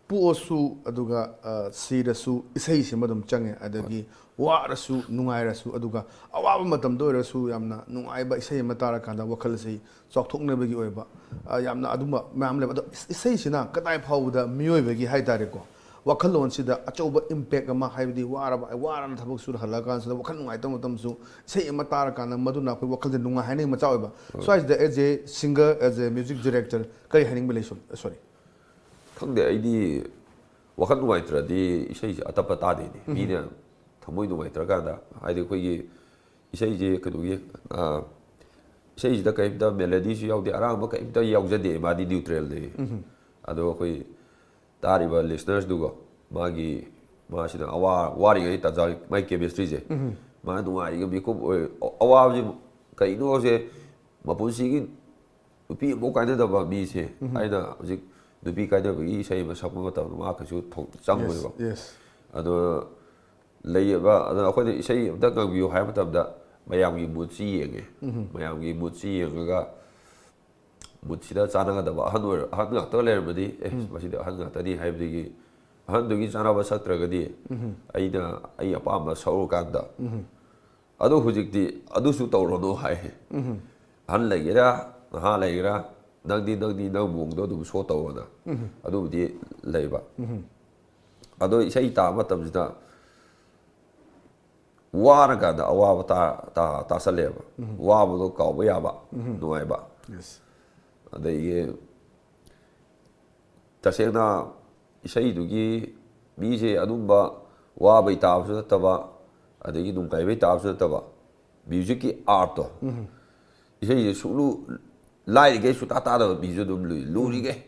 ꯄꯣꯛꯑꯁꯨ, ꯑꯗꯨꯒ ꯑ, ꯁꯤꯔꯁꯨ ꯏꯁꯩꯁꯤꯃ ꯑꯗꯨꯝ ꯆꯪꯉꯦ꯫ ꯑꯗꯒꯤ ꯋꯥꯔꯁꯨ, ꯅꯨꯡꯉꯥꯏꯔꯁꯨ, ꯑꯗꯨꯒ ꯑꯋꯥꯕ ꯃꯇꯝꯗ ꯑꯣꯏꯔꯁꯨ ꯌꯥꯝꯅ ꯅꯨꯡꯉꯥꯏꯕ ꯏꯁꯩ ꯑꯃ ꯇꯥꯔꯀꯥꯟꯗ ꯋꯥꯈꯜꯁꯤ ꯆꯥꯎꯊꯣꯛꯅꯕꯒꯤ ꯑꯣꯏꯕ, ꯑ, ꯌꯥꯝꯅ ꯑꯗꯨꯝꯕ ꯃꯌꯥꯝ ꯂꯩꯕ꯫ ꯑꯗꯣ ꯏꯁ- ꯏꯁꯩꯁꯤꯅ ꯀꯗꯥꯏ ꯐꯥꯎꯕꯗ ꯃꯤꯑꯣꯏꯕꯒꯤ ꯍꯥꯏ ꯇꯥꯔꯦꯀꯣ, ꯋꯥꯈꯜꯂꯣꯟꯁꯤꯗ ꯑꯆꯧꯕ impact ꯑꯃ, ꯍꯥꯏꯕꯗꯤ ꯋꯥꯔꯕ, ꯋꯥꯔꯅ ꯊꯕꯛ ꯁꯨꯔ ꯍꯜꯂꯛꯑꯀꯥꯟꯁꯤꯗ ꯋꯥꯈꯜ ꯅꯨꯡꯉꯥꯏꯇꯕ ꯃꯇꯝꯁꯨ ꯏꯁꯩ ꯑꯃ ꯇꯥꯔꯀꯥꯟꯗ ꯃꯗꯨꯅ ꯑꯩꯈꯣꯏ ꯋꯥꯈꯜꯁꯦ ꯅꯨꯡꯉꯥꯏꯍꯟꯅꯤꯡꯕ ꯃꯆꯥꯛ ꯑꯣꯏꯕ꯫ ꯁ꯭ꯋꯥꯏꯁꯤꯗ as a singer, as a music director, ꯀꯔꯤ ꯍꯥꯏꯅꯤꯡꯕ ꯂꯩ? ꯁꯣꯝ, sorry꯫ ꯈꯪꯗꯦ, ꯑꯩꯗꯤ ꯋꯥꯈꯜ ꯅꯨꯡꯉꯥꯏꯇ꯭ꯔꯗꯤ ꯏꯁꯩꯁꯦ ꯑꯇꯞꯄ ꯇꯥꯗꯦꯅꯦ꯫ ꯃꯤꯅ ꯊꯃꯣꯏ ꯅꯨꯡꯉꯥꯏꯇ꯭ꯔꯀꯥꯟꯗ, ꯍꯥꯏꯗꯤ ꯑꯩꯈꯣꯏꯒꯤ ꯏꯁꯩꯁꯦ ꯀꯩꯅꯣꯒꯤ, ꯑ, ꯏꯁꯩꯁꯤꯗ ꯀꯔꯤꯝꯇ melodyꯁꯨ ꯌꯥꯎꯗꯦ, ꯑꯔꯥꯡꯕ ꯀꯔꯤꯝꯇ ꯌꯥꯎꯖꯗꯦ, ꯃꯥꯗꯤ neutralꯅꯦ꯫ ꯑꯗꯣ ꯑꯩꯈꯣꯏ ꯇꯥꯔꯤꯕ listenersꯗꯨꯒꯣ, ꯃꯥꯒꯤ, ꯃꯥꯁꯤꯅ ꯑꯋꯥ ꯋꯥꯔꯤꯉꯩ ꯇꯥꯟꯖꯥ, ꯃꯥꯒꯤ chemistryꯁꯦ, ꯃꯥ ꯅꯨꯡꯉꯥꯏꯔꯤꯉꯩ ꯃꯤꯀꯨꯞ ꯑꯣꯏ, ꯑꯋꯥꯕꯁꯤ ꯀꯩꯅꯣꯁꯦ, ꯃꯄꯨꯟꯁꯤꯒꯤ ꯅꯨꯄꯤ ꯑꯃꯐꯥꯎ ꯀꯥꯏꯅꯗꯕ ꯃꯤꯁꯦ, ꯑꯩꯅ ꯍꯧꯖꯤꯛ ꯅꯨꯄꯤ ꯀꯥꯏꯅꯕꯒꯤ ꯏꯁꯩ ꯑꯃ ꯁꯛꯄ ꯃꯇꯝꯗ ꯃꯥ ꯀꯩꯁꯨ ꯊꯧ- ꯆꯪꯉꯣꯏꯕ꯫ Yes. ꯑꯗꯣ ꯂꯩꯌꯦꯕ, ꯑꯗꯣ ꯑꯩꯈꯣꯏꯅ ꯏꯁꯩ ꯑꯝꯇ ꯉꯪꯕꯤꯌꯨ ꯍꯥꯏꯕ ꯃꯇꯝꯗ ꯃꯌꯥꯝꯒꯤ moodꯁꯤ ꯌꯦꯡꯉꯦ꯫ ꯃꯌꯥꯝꯒꯤ moodꯁꯤ ꯌꯦꯡꯉꯒ moodꯁꯤꯗ ꯆꯥꯟꯅꯒꯗꯕ ꯑꯍꯟ ꯑꯣꯏꯔ-, ꯑꯍꯟ ꯉꯥꯛꯇ ꯂꯩꯔꯝꯃꯗꯤ, "ꯑꯦ, ꯃꯁꯤꯗꯤ ꯑꯍꯟ ꯉꯥꯛꯇꯅꯤ" ꯍꯥꯏꯕꯗꯒꯤ, ꯑꯍꯟꯗꯨꯒꯤ ꯆꯥꯟꯅꯕ ꯁꯛꯇ꯭ꯔꯒꯗꯤ ꯑꯩꯅ ꯑꯩ ꯑꯄꯥꯝꯕ ꯁꯛꯎꯔꯀꯥꯟꯗ, ꯑꯗꯨ ꯍꯧꯖꯤꯛꯇꯤ ꯑꯗꯨꯁꯨ ꯇꯧꯔꯅꯨ ꯍꯥꯏ꯫ ꯑꯍꯟ ꯂꯩꯒꯦꯔꯥ, ꯅꯍꯥ ꯂꯩꯒꯦꯔꯥ, ꯅꯪꯗꯤ, ꯅꯪꯗꯤ ꯅꯪ ꯃꯑꯣꯡꯗꯣ ꯑꯗꯨꯝ show ꯇꯧꯑꯣꯅ꯫ ꯑꯗꯨꯕꯨꯗꯤ ꯂꯩꯕ꯫ ꯑꯗꯣ ꯏꯁꯩ ꯇꯥꯕ ꯃꯇꯝꯁꯤꯗ ꯋꯥꯔꯀꯥꯟꯗ ꯑꯋꯥꯕ ꯇꯥ-, ꯇꯥ-, ꯇꯥꯁꯜꯂꯦꯕ꯫ ꯋꯥꯕꯗꯣ ꯀꯥꯎꯕ ꯌꯥꯕ, ꯅꯨꯡꯉꯥꯏꯕ꯫ Yes. ꯑꯗꯒꯤ ꯇꯁꯦꯡꯅ ꯏꯁꯩꯗꯨꯒꯤ ꯃꯤꯁꯦ ꯑꯗꯨꯝꯕ ꯋꯥꯕꯩ ꯇꯥꯕꯁꯨ ꯅꯠꯇꯕ, ꯑꯗꯒꯤ ꯅꯨꯡꯉꯥꯏꯕꯩ ꯇꯥꯕꯁꯨ ꯅꯠꯇꯕ, musicꯀꯤ artꯇꯣ, ꯏꯁꯩꯁꯦ ꯁꯨꯛꯂꯨ, ꯂꯥꯏꯔꯤꯈꯩ ꯁꯨꯛꯇꯥ ꯇꯥꯗꯕ ꯃꯤꯁꯨ ꯑꯗꯨꯝ ꯂꯨꯏ, ꯂꯨꯔꯤꯈꯩ꯫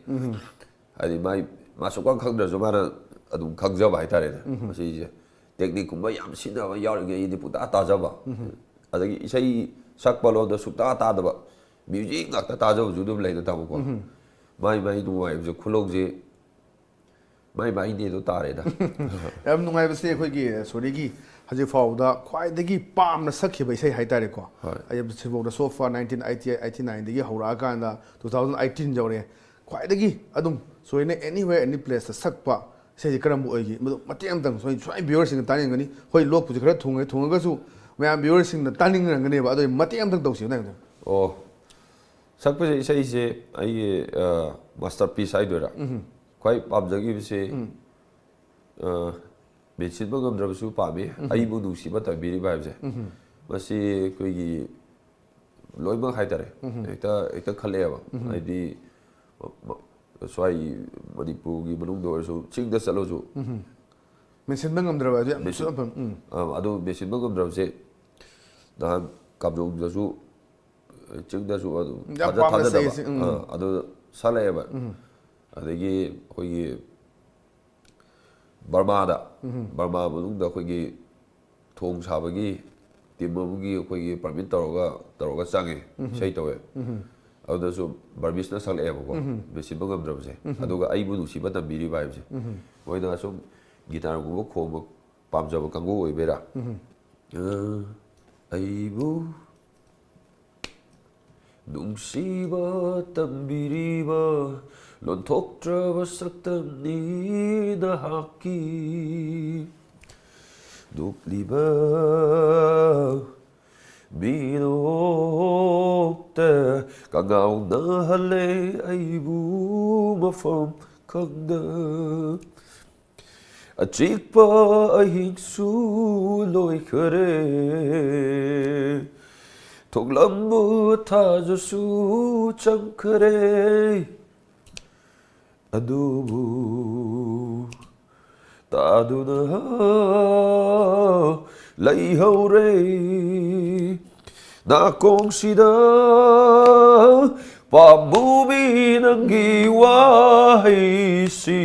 ꯍꯥꯏꯗꯤ ꯃꯥꯏ, ꯃꯥ ꯁꯨꯛꯈꯪ ꯈꯪꯗ꯭ꯔꯁꯨ ꯃꯥꯅ ꯑꯗꯨꯝ ꯈꯪꯖꯕ ꯍꯥꯏꯇꯥꯔꯦꯅꯦ꯫ ꯃꯁꯤꯁꯦ techniqueꯀꯨꯝꯕ ꯌꯥꯝ ꯁꯤꯖꯤꯟꯅꯕ ꯌꯥꯎꯔꯤꯉꯩꯗꯤ ꯄꯨꯡꯇꯥ ꯇꯥꯖꯕ꯫ ꯑꯗꯒꯤ ꯏꯁꯩ ꯁꯛꯄ ꯂꯣꯟꯗ ꯁꯨꯛꯇꯥ ꯇꯥꯗꯕ, music ꯉꯥꯛꯇ ꯇꯥꯖꯕꯁꯨ ꯑꯗꯨꯝ ꯂꯩꯅ ꯇꯥꯃꯣꯀꯣ꯫ ꯃꯥꯏ ꯃꯥꯏ ꯅꯨꯡꯉꯥꯏꯕꯁꯦ, ꯈꯨꯂꯧꯁꯦ ꯃꯥꯏ ꯃꯥꯏꯅꯦ ꯑꯗꯨ ꯇꯥꯔꯦꯗ꯫ ꯌꯥꯝ ꯅꯨꯡꯉꯥꯏꯕꯁꯦ, ꯑꯩꯈꯣꯏꯒꯤ ꯁꯣꯔꯤꯒꯤ ꯍꯧꯖꯤꯛ ꯐꯥꯎꯕꯗ ꯈ꯭ꯋꯥꯏꯗꯒꯤ ꯄꯥꯝꯅ ꯁꯛꯈꯤꯕ ꯏꯁꯩ ꯍꯥꯏꯇꯥꯔꯦꯀꯣ꯫ ꯍꯣꯏ꯫ ꯑꯩ ꯁꯤꯐꯥꯎꯗ so far nineteen eighty eight, eighty nineꯗꯒꯤ ꯍꯧꯔꯛꯑꯀꯥꯟꯗ two thousand eighteen ꯌꯧꯔꯦ꯫ ꯈ꯭ꯋꯥꯏꯗꯒꯤ ꯑꯗꯨꯝ ꯁꯣꯏꯅ anywhere, any placeꯇ ꯁꯛꯄ ꯏꯁꯩꯁꯦ ꯀꯔꯝꯕ ꯑꯣꯏꯒꯦ? ꯃꯗꯨ ꯃꯇꯦꯛ ꯑꯃꯇꯪ ꯁꯣꯏ, ꯁ꯭ꯋꯥꯏ viewerꯁꯤꯡꯅ ꯇꯥꯅꯤꯡꯒꯅꯤ꯫ ꯍꯣꯏ, ꯂꯣꯛꯄꯨꯗꯤ ꯈꯔ ꯊꯨꯡꯉꯦ, ꯊꯨꯡꯉꯒꯁꯨ ꯃꯌꯥꯝ viewerꯁꯤꯡꯅ ꯇꯥꯅꯤꯡꯉꯝꯒꯅꯦꯕ꯫ ꯑꯗꯨ ꯃꯇꯦꯛ ꯑꯃꯇꯪ ꯇꯧꯁꯤ ꯃꯇꯥꯡꯗ꯫ ꯑꯣ, ꯁꯛꯄꯁꯦ, ꯏꯁꯩꯁꯦ ꯑꯩꯒꯤ masterpiece ꯍꯥꯏꯗꯣꯏꯔꯥ? ꯈ꯭ꯋꯥꯏ ꯄꯥꯝꯖꯈꯤꯕꯁꯦ, ꯑ, ꯃꯦꯟꯁꯤꯟꯕ ꯉꯝꯗ꯭ꯔꯕꯁꯨ ꯄꯥꯝꯃꯤ꯫ ꯑꯩꯕꯨ ꯅꯨꯡꯁꯤꯕ ꯇꯝꯕꯤꯔꯤꯕ ꯍꯥꯏꯕꯁꯦ, ꯃꯁꯤ ꯑꯩꯈꯣꯏꯒꯤ ꯂꯣꯏꯅꯃꯛ ꯍꯥꯏꯇꯥꯔꯦ, ꯍꯦꯛꯇ, ꯍꯦꯛꯇ ꯈꯜꯂꯛꯑꯦꯕ꯫ ꯍꯥꯏꯗꯤ, ꯃ-, ꯃ-, ꯁ꯭ꯋꯥꯏ ꯃꯅꯤꯄꯨꯔꯒꯤ ꯃꯅꯨꯡꯗ ꯑꯣꯏꯔꯁꯨ, ꯆꯤꯡꯗ ꯆꯠꯂꯁꯨ, ꯃꯦꯟꯁꯤꯟꯕ ꯉꯝꯗ꯭ꯔꯕ ꯑꯗꯨ ꯌꯥꯝ ꯃꯦꯟꯁꯤꯟ-, ꯁꯨꯝ ꯎꯝ꯫ ꯑ, ꯑꯗꯨ ꯃꯦꯟꯁꯤꯟꯕ ꯉꯝꯗ꯭ꯔꯕꯁꯦ, ꯅꯍꯥꯟ ꯀꯥꯝꯖꯣꯡꯗꯁꯨ, ꯆꯤꯡꯗꯁꯨ ꯑꯗꯨꯝ ꯌꯥꯝ ꯊꯥꯖ-, ꯄꯥꯝꯅ ꯊꯥꯖꯗꯕ, ꯁꯛꯏꯁꯦ, ꯎꯝ꯫ ꯑ, ꯑꯗꯨ ꯁꯛꯂꯛꯑꯦꯕ꯫ ꯑꯗꯒꯤ ꯑꯩꯈꯣꯏꯒꯤ ꯕꯔꯃꯥꯗ, ꯕꯔꯃꯥ ꯃꯅꯨꯡꯗ ꯑꯩꯈꯣꯏꯒꯤ ꯊꯣꯡ ꯁꯥꯕꯒꯤ team ꯑꯃꯒꯤ ꯑꯩꯈꯣꯏꯒꯤ permit ꯇꯧꯔꯒ, ꯇꯧꯔꯒ ꯆꯪꯉꯦ, ꯏꯁꯩ ꯇꯧꯋꯦ꯫ ꯑꯗꯨꯗꯁꯨ Burmeseꯅ ꯁꯛꯂꯛꯑꯦꯕꯀꯣ, ꯃꯦꯟꯁꯤꯟꯕ ꯉꯝꯗ꯭ꯔꯕꯁꯦ꯫ ꯑꯗꯨꯒ ꯑꯩꯕꯨ ꯅꯨꯡꯁꯤꯕ ꯇꯝꯕꯤꯔꯤꯕ ꯍꯥꯏꯕꯁꯦ, ꯃꯣꯏꯅ ꯁꯨꯝ guitarꯒꯨꯝꯕ ꯈꯣꯡꯕ ꯄꯥꯝꯖꯕ ꯀꯥꯡꯕꯨ ꯑꯣꯏꯕꯩꯔꯥ? ꯑ, ꯑꯩꯕꯨ ꯅꯨꯡꯁꯤꯕ ꯇꯝꯕꯤꯔꯤꯕ ꯂꯣꯟꯊꯣꯛꯇ꯭ꯔꯕ ꯁꯛꯇꯝꯅꯤ ꯅꯍꯥꯛꯀꯤ꯫ ꯅꯣꯛꯂꯤꯕ ꯃꯤꯅꯣꯛꯇ ꯀꯉꯥꯎꯅꯍꯜꯂꯦ ꯑꯩꯕꯨ ꯃꯐꯝ ꯈꯪꯗ꯫ ꯑꯆꯤꯛꯄ ꯑꯍꯤꯡꯁꯨ ꯂꯣꯏꯈꯔꯦ, ꯊꯣꯛꯂꯝꯕ ꯊꯥꯖꯁꯨ ꯆꯪꯈꯔꯦ, ꯑꯗꯨꯕꯨ ꯇꯥꯗꯨꯅ ꯂꯩꯍꯧꯔꯦ꯫ ꯅꯥꯀꯣꯡꯁꯤꯗ ꯄꯥꯝꯃꯨꯕꯤ ꯅꯪꯒꯤ ꯋꯥꯍꯩꯁꯤ,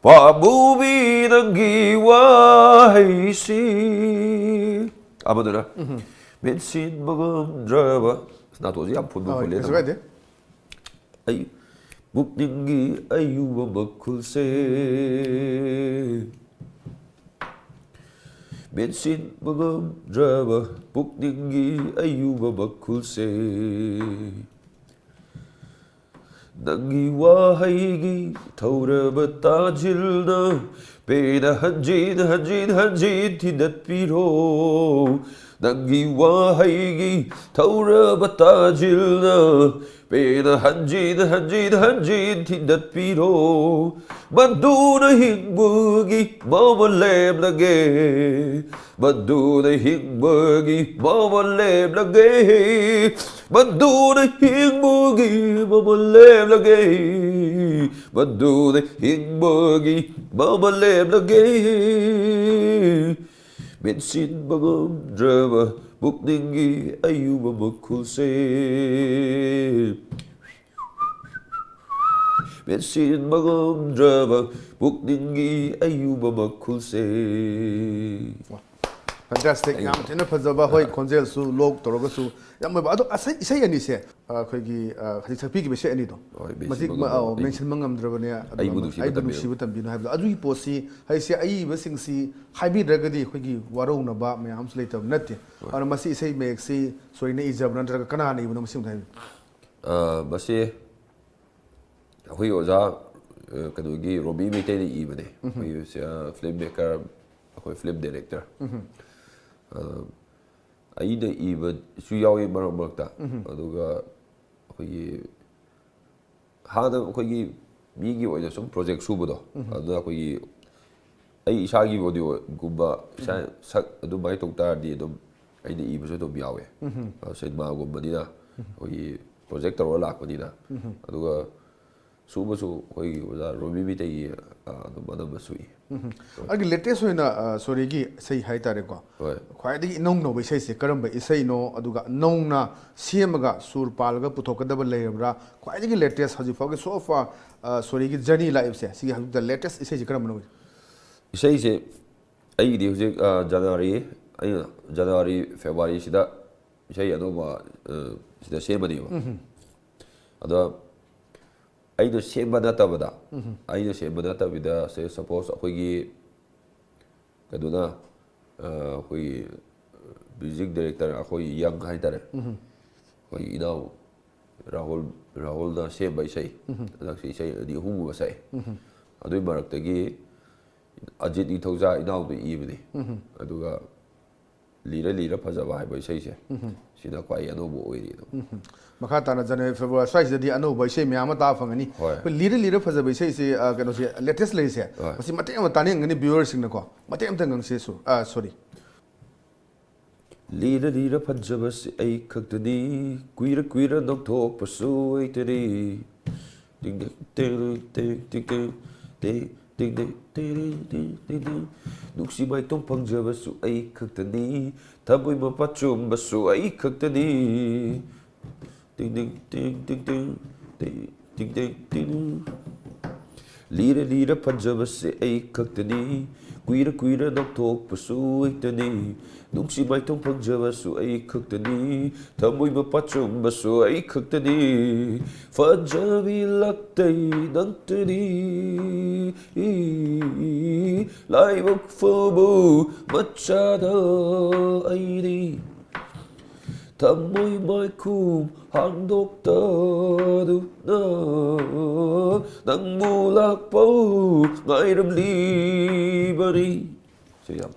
ꯄꯥꯝꯃꯨꯕꯤ ꯅꯪꯒꯤ ꯋꯥꯍꯩꯁꯤ꯫ ꯑꯃꯗꯨꯅ ꯃꯦꯟꯁꯤꯟꯕ ꯉꯝꯗ꯭ꯔꯕ꯫ ꯅꯥꯇꯣꯟꯁꯤ ꯌꯥꯝ ꯐꯨꯟꯕ ꯍꯣꯏ, ꯐꯨꯜꯂꯦ ꯀꯩꯁꯨ ꯇꯧꯕ꯫ ꯀꯥꯏꯗꯦ꯫ ꯑꯩ ꯄꯨꯛꯅꯤꯡꯒꯤ ꯑꯌꯨꯕ ꯃꯈꯨꯜꯁꯦ ꯃꯦꯟꯁꯤꯟꯕ ꯉꯝꯗ꯭ꯔꯕ ꯄꯨꯛꯅꯤꯡꯒꯤ ꯑꯌꯨꯕ ꯃꯈꯨꯜꯁꯦ ꯅꯪꯒꯤ ꯋꯥꯍꯩꯒꯤ ꯊꯧꯔꯕ ꯇꯥꯖꯤꯜꯅ ꯄꯦꯟꯅ ꯍꯟꯖꯤꯟ ꯍꯟꯖꯤꯟ ꯍꯟꯖꯤꯟ ꯊꯤꯟꯗꯠꯄꯤꯔꯣ꯫ ꯅꯪꯒꯤ ꯋꯥꯍꯩꯒꯤ ꯊꯧꯔꯕ ꯇꯥꯖꯤꯜꯅ ꯄꯦꯟꯅ ꯍꯟꯖꯤꯟ ꯍꯟꯖꯤꯟ ꯍꯟꯖꯤꯟ ꯊꯤꯟꯗꯠꯄꯤꯔꯣ꯫ ꯃꯗꯨꯅ ꯍꯤꯡꯕꯒꯤ ꯃꯃꯜ ꯂꯦꯝꯂꯒꯦ꯫ ꯃꯗꯨꯅ ꯍꯤꯡꯕꯒꯤ ꯃꯃꯜ ꯂꯦꯝꯂꯒꯦ꯫ ꯃꯗꯨꯅ ꯍꯤꯡꯕꯒꯤ ꯃꯃꯜ ꯂꯦꯝꯂꯒꯦ꯫ ꯃꯗꯨꯅ ꯍꯤꯡꯕꯒꯤ ꯃꯃꯜ ꯂꯦꯝꯂꯒꯦ꯫ ꯃꯦꯟꯁꯤꯟꯕ ꯉꯝꯗ꯭ꯔꯕ ꯄꯨꯛꯅꯤꯡꯒꯤ ꯑꯌꯨꯕ ꯃꯈꯨꯜꯁꯦ꯫ ꯃꯦꯟꯁꯤꯟꯕ ꯉꯝꯗ꯭ꯔꯕ ꯄꯨꯛꯅꯤꯡꯒꯤ ꯑꯌꯨꯕ ꯃꯈꯨꯜꯁꯦ꯫ Fantastic. ꯌꯥꯝ ꯊꯤꯅ ꯐꯖꯕ, ꯍꯣꯏ, ꯈꯣꯟꯖꯦꯜꯁꯨ ꯂꯣꯛ ꯇꯧꯔꯒꯁꯨ ꯌꯥꯝ ꯑꯣꯏꯕ꯫ ꯑꯗꯣ ꯑꯁꯩ- ꯏꯁꯩ ꯑꯅꯤꯁꯦ, ꯑ, ꯑꯩꯈꯣꯏꯒꯤ, ꯑ, ꯍꯧꯖꯤꯛ ꯁꯛꯄꯤꯈꯤꯕ ꯏꯁꯩ ꯑꯅꯤꯗꯣ, ꯍꯣꯏ, ꯃꯦꯟꯁꯤꯟꯕ ꯃꯁꯤ- ꯉꯝꯗ꯭ꯔꯕ ꯑ, ꯑꯩ- ꯃꯦꯟꯁꯤꯟꯕ ꯉꯝꯗ꯭ꯔꯕꯅꯦ, ꯑꯗꯨꯒ ꯑꯩꯕꯨ ꯅꯨꯡꯁꯤꯕ ꯑꯩꯕꯨ ꯇꯝꯕꯤꯌꯨ꯫ ꯅꯨꯡꯁꯤꯕ ꯇꯝꯕꯤꯌꯨ ꯍꯥꯏꯕꯗꯣ, ꯑꯗꯨꯒꯤ ꯄꯣꯠꯁꯤ ꯍꯥꯏꯁꯦ, ꯑꯏꯕꯁꯤꯡꯁꯤ ꯍꯥꯏꯕꯤꯗ꯭ꯔꯒꯗꯤ ꯑꯩꯈꯣꯏꯒꯤ ꯋꯥꯔꯧꯅꯕ ꯃꯌꯥꯝ ꯑꯃꯁꯨ ꯂꯩꯇꯕ ꯅꯠꯇꯦ꯫ ꯑꯗꯨꯅ ꯃꯁꯤ ꯏꯁꯩ ꯃꯌꯦꯛꯁꯤ ꯁꯣꯔꯤꯅ ꯏꯖꯕ꯭ꯔꯥ ꯅꯠꯇ꯭ꯔꯒ ꯀꯅꯥꯅ ꯏꯕꯅꯣ, ꯃꯁꯤ ꯑꯝꯇ ꯍꯥꯏꯕꯤꯌꯨ꯫ ꯑ, ꯃꯁꯤ ꯑꯩꯈꯣꯏꯒꯤ ꯑꯣꯖꯥ, ꯑ, ꯀꯩꯅꯣꯒꯤ ꯔꯣꯕꯤ ꯃꯩꯇꯩꯅ ꯏꯕꯅꯦ꯫ ꯑꯩꯈꯣꯏꯒꯤ, ꯑ, ꯐꯤꯂꯝ ꯃꯦꯀꯔ, ꯑꯩꯈꯣꯏ ꯐꯤꯂꯝ ꯗꯥꯏꯔꯦꯛꯇꯔ꯫ ꯑ, ꯑꯩꯅ ꯏꯕꯁꯨ ꯌꯥꯎꯏ ꯃꯔꯛ ꯃꯔꯛꯇ꯫ ꯑꯗꯨꯒ ꯑꯩꯈꯣꯏꯒꯤ ꯍꯥꯟꯅ ꯑꯩꯈꯣꯏꯒꯤ ꯃꯤꯒꯤ ꯑꯣꯏꯅ ꯁꯨꯝ ꯄ꯭ꯔꯣꯖꯦꯛ ꯁꯨꯕꯗꯣ, ꯑꯗꯨꯅ ꯑꯩꯈꯣꯏꯒꯤ ꯑꯩ ꯏꯁꯥꯒꯤ ꯑꯣꯗꯤꯑꯣꯒꯨꯝꯕ, ꯏꯁꯥ ꯁꯛ ꯑꯗꯨꯃꯥꯏꯅ ꯇꯧ ꯇꯥꯔꯗꯤ ꯑꯗꯨꯝ ꯑꯩꯅ ꯏꯕꯁꯨ ꯑꯗꯨꯝ ꯌꯥꯎꯋꯦ꯫ ꯑ, ꯁꯤꯅꯦꯃꯥꯒꯨꯝꯕꯅꯤꯅ ꯑꯩꯈꯣꯏꯒꯤ ꯄ꯭ꯔꯣꯖꯦꯛ ꯇꯧꯔꯒ ꯂꯥꯛꯄꯅꯤꯅ꯫ ꯑꯗꯨꯒ ꯁꯨꯕꯁꯨ ꯑꯩꯈꯣꯏꯒꯤ ꯑꯣꯖꯥ ꯔꯣꯕꯤ ꯃꯩꯇꯩꯒꯤ, ꯑ, ꯑꯗꯨꯝ ꯑꯅꯝꯕ ꯁꯨꯏ꯫ ꯑꯩꯒꯤ ꯂꯦꯇꯦꯁ ꯑꯣꯏꯅ, ꯑ, ꯁꯣꯔꯤꯒꯤ ꯏꯁꯩ ꯍꯥꯏꯇꯥꯔꯦꯀꯣ, ꯍꯣꯏ꯫ ꯈ꯭ꯋꯥꯏꯗꯒꯤ ꯏꯅꯧ ꯅꯧꯕ ꯏꯁꯩꯁꯦ ꯀꯔꯝꯕ ꯏꯁꯩꯅꯣ? ꯑꯗꯨꯒ ꯅꯧꯅ ꯁꯦꯝꯃꯒ ꯁꯨꯔ ꯄꯥꯜꯂꯒ ꯄꯨꯊꯣꯛꯀꯗꯕ ꯂꯩꯔꯕ꯭ꯔꯥ? ꯈ꯭ꯋꯥꯏꯗꯒꯤ ꯂꯦꯇꯦꯁ ꯍꯧꯖꯤꯛ ꯐꯥꯎꯒꯤ so far, ꯑ, ꯁꯣꯔꯤꯒꯤ ꯖꯔꯅꯤ ꯂꯥꯛꯏꯕꯁꯦ, ꯁꯤꯒꯤ ꯍꯧꯖꯤꯛꯇ ꯂꯦꯇꯦꯁ ꯏꯁꯩꯁꯦ ꯀꯔꯝꯕꯅꯣ? ꯏꯁꯩꯁꯦ ꯑꯩꯒꯤꯗꯤ ꯍꯧꯖꯤꯛ, ꯑ, ꯖꯅꯋꯥꯔꯤ, ꯑꯩꯅ ꯖꯅꯋꯥꯔꯤ, ꯐꯦꯕꯋꯥꯔꯤꯁꯤꯗ ꯏꯁꯩ ꯑꯅꯧꯕ, ꯑ, ꯁꯤꯗ ꯁꯦꯝꯃꯅꯦꯕ꯫ ꯑꯗꯣ ꯑꯩꯅ ꯁꯦꯝꯕ ꯅꯠꯇꯕꯗ, ꯑꯩꯅ ꯁꯦꯝꯕ ꯅꯠꯇꯕꯤꯗ, ꯁꯦ, ꯁꯄꯣꯁ ꯑꯩꯈꯣꯏꯒꯤ ꯀꯩꯅꯣꯅ, ꯑ, ꯑꯩꯈꯣꯏꯒꯤ ꯃ꯭ꯌꯨꯖꯤꯛ ꯗꯥꯏꯔꯦꯛꯇꯔ, ꯑꯩꯈꯣꯏ ꯌꯪ ꯍꯥꯏꯇꯥꯔꯦ, ꯑꯩꯈꯣꯏ ꯏꯅꯥꯎ ꯔꯥꯍꯨꯜ ꯔꯥꯍꯨꯜꯅ ꯁꯦꯝꯕ ꯏꯁꯩ, ꯍꯟꯗꯛꯁꯤ ꯏꯁꯩ ꯑꯅꯤ ꯑꯍꯨꯝꯒꯨꯝꯕ ꯁꯛꯑꯦ꯫ ꯑꯗꯨꯒꯤ ꯃꯔꯛꯇꯒꯤ ꯑꯖꯤꯠ ꯏꯊꯧꯖꯥ ꯏꯅꯥꯎꯗ ꯏꯕꯅꯤ꯫ ꯑꯗꯨꯒ ꯂꯤꯔ ꯂꯤꯔ ꯐꯖꯕ ꯍꯥꯏꯕ ꯏꯁꯩꯁꯦ, ꯁꯤꯅ ꯈ꯭ꯋꯥꯏ ꯑꯅꯧꯕ ꯑꯣꯏꯔꯤ ꯑꯗꯨꯝ꯫ ꯃꯈꯥ ꯇꯥꯅ ꯖꯅꯋꯥꯔꯤ ꯐꯦꯕ꯭ꯔꯨꯋꯥꯔꯤ ꯁ꯭ꯋꯥꯏꯁꯤꯗꯗꯤ ꯑꯅꯧꯕ ꯏꯁꯩ ꯃꯌꯥꯝ ꯑꯃ ꯇꯥꯕ ꯐꯪꯒꯅꯤ꯫ ꯍꯣꯏ꯫ ꯑꯩꯈꯣꯏ ꯂꯤꯔ ꯂꯤꯔ ꯐꯖꯕ ꯏꯁꯩꯁꯤ, ꯑ, ꯀꯩꯅꯣꯁꯦ, ꯂꯦꯇꯦꯁ ꯂꯩꯔꯤꯁꯦ, ꯍꯣꯏ꯫ ꯃꯁꯤ ꯃꯇꯦꯛ ꯑꯃ ꯇꯥꯅꯤꯡꯒꯅꯤ ꯚ꯭ꯌꯨꯋꯔꯁꯤꯡꯅꯀꯣ꯫ ꯃꯇꯦꯛ ꯑꯃꯇ ꯉꯪꯁꯦ꯫ ꯁꯣ-, ꯑ, ꯁꯣꯔꯤ꯫ ꯂꯤꯔ ꯂꯤꯔ ꯐꯖꯕꯁꯤ ꯑꯩ ꯈꯛꯇꯅꯤ, ꯀꯨꯏꯔ ꯀꯨꯏꯔ ꯅꯧꯊꯣꯛꯄꯁꯨ ꯑꯩꯇꯅꯤ꯫ ꯇꯤꯡ ꯇꯤꯡ ꯇꯤꯡ ꯇꯤꯡ ꯇꯤꯡ ꯇꯤꯡ ꯇꯤꯡ ꯇꯤꯡ ꯇꯤꯡ ꯇꯤꯡ ꯇꯤꯡ ꯇꯤꯡ꯫ ꯅꯨꯡꯁꯤ ꯃꯥꯏꯊꯣꯡ ꯐꯪꯖꯕꯁꯨ ꯑꯩ ꯈꯛꯇꯅꯤ, ꯊꯃꯣꯏ ꯃꯄꯥ ꯆꯨꯝꯕꯁꯨ ꯑꯩ ꯈꯛꯇꯅꯤ꯫ ꯇꯤꯡ ꯇꯤꯡ ꯇꯤꯡ ꯇꯤꯡ ꯇꯤꯡ ꯇꯤꯡ ꯇꯤꯡ ꯇꯤꯡ ꯇꯤꯡ꯫ ꯂꯤꯔ ꯂꯤꯔ ꯐꯖꯕꯁꯦ ꯑꯩ ꯈꯛꯇꯅꯤ, ꯀꯨꯏꯔ ꯀꯨꯏꯔ ꯅꯧꯊꯣꯛꯄꯁꯨ ꯑꯩꯇꯅꯤ, ꯅꯨꯡꯁꯤ ꯃꯥꯏꯊꯣꯡ ꯐꯪꯖꯕꯁꯨ ꯑꯩ ꯈꯛꯇꯅꯤ, ꯊꯃꯣꯏ ꯃꯄꯥ ꯆꯨꯝꯕꯁꯨ ꯑꯩ ꯈꯛꯇꯅꯤ꯫ ꯐꯖꯕꯤ ꯂꯥꯛꯇꯩ ꯅꯪꯇꯅꯤ, ꯂꯥꯏꯕꯛ ꯐꯕ ꯃꯆꯥꯗ ꯑꯩꯗꯤ꯫ ꯊꯃꯣꯏ ꯃꯥꯏꯈꯨꯝ ꯍꯥꯡꯗꯣꯛꯇꯗꯨꯅ ꯅꯪꯕꯨ ꯂꯥꯛꯄ ꯉꯥꯏꯔꯝꯂꯤꯕꯅꯤ꯫ ꯁꯤ ꯌꯥꯝ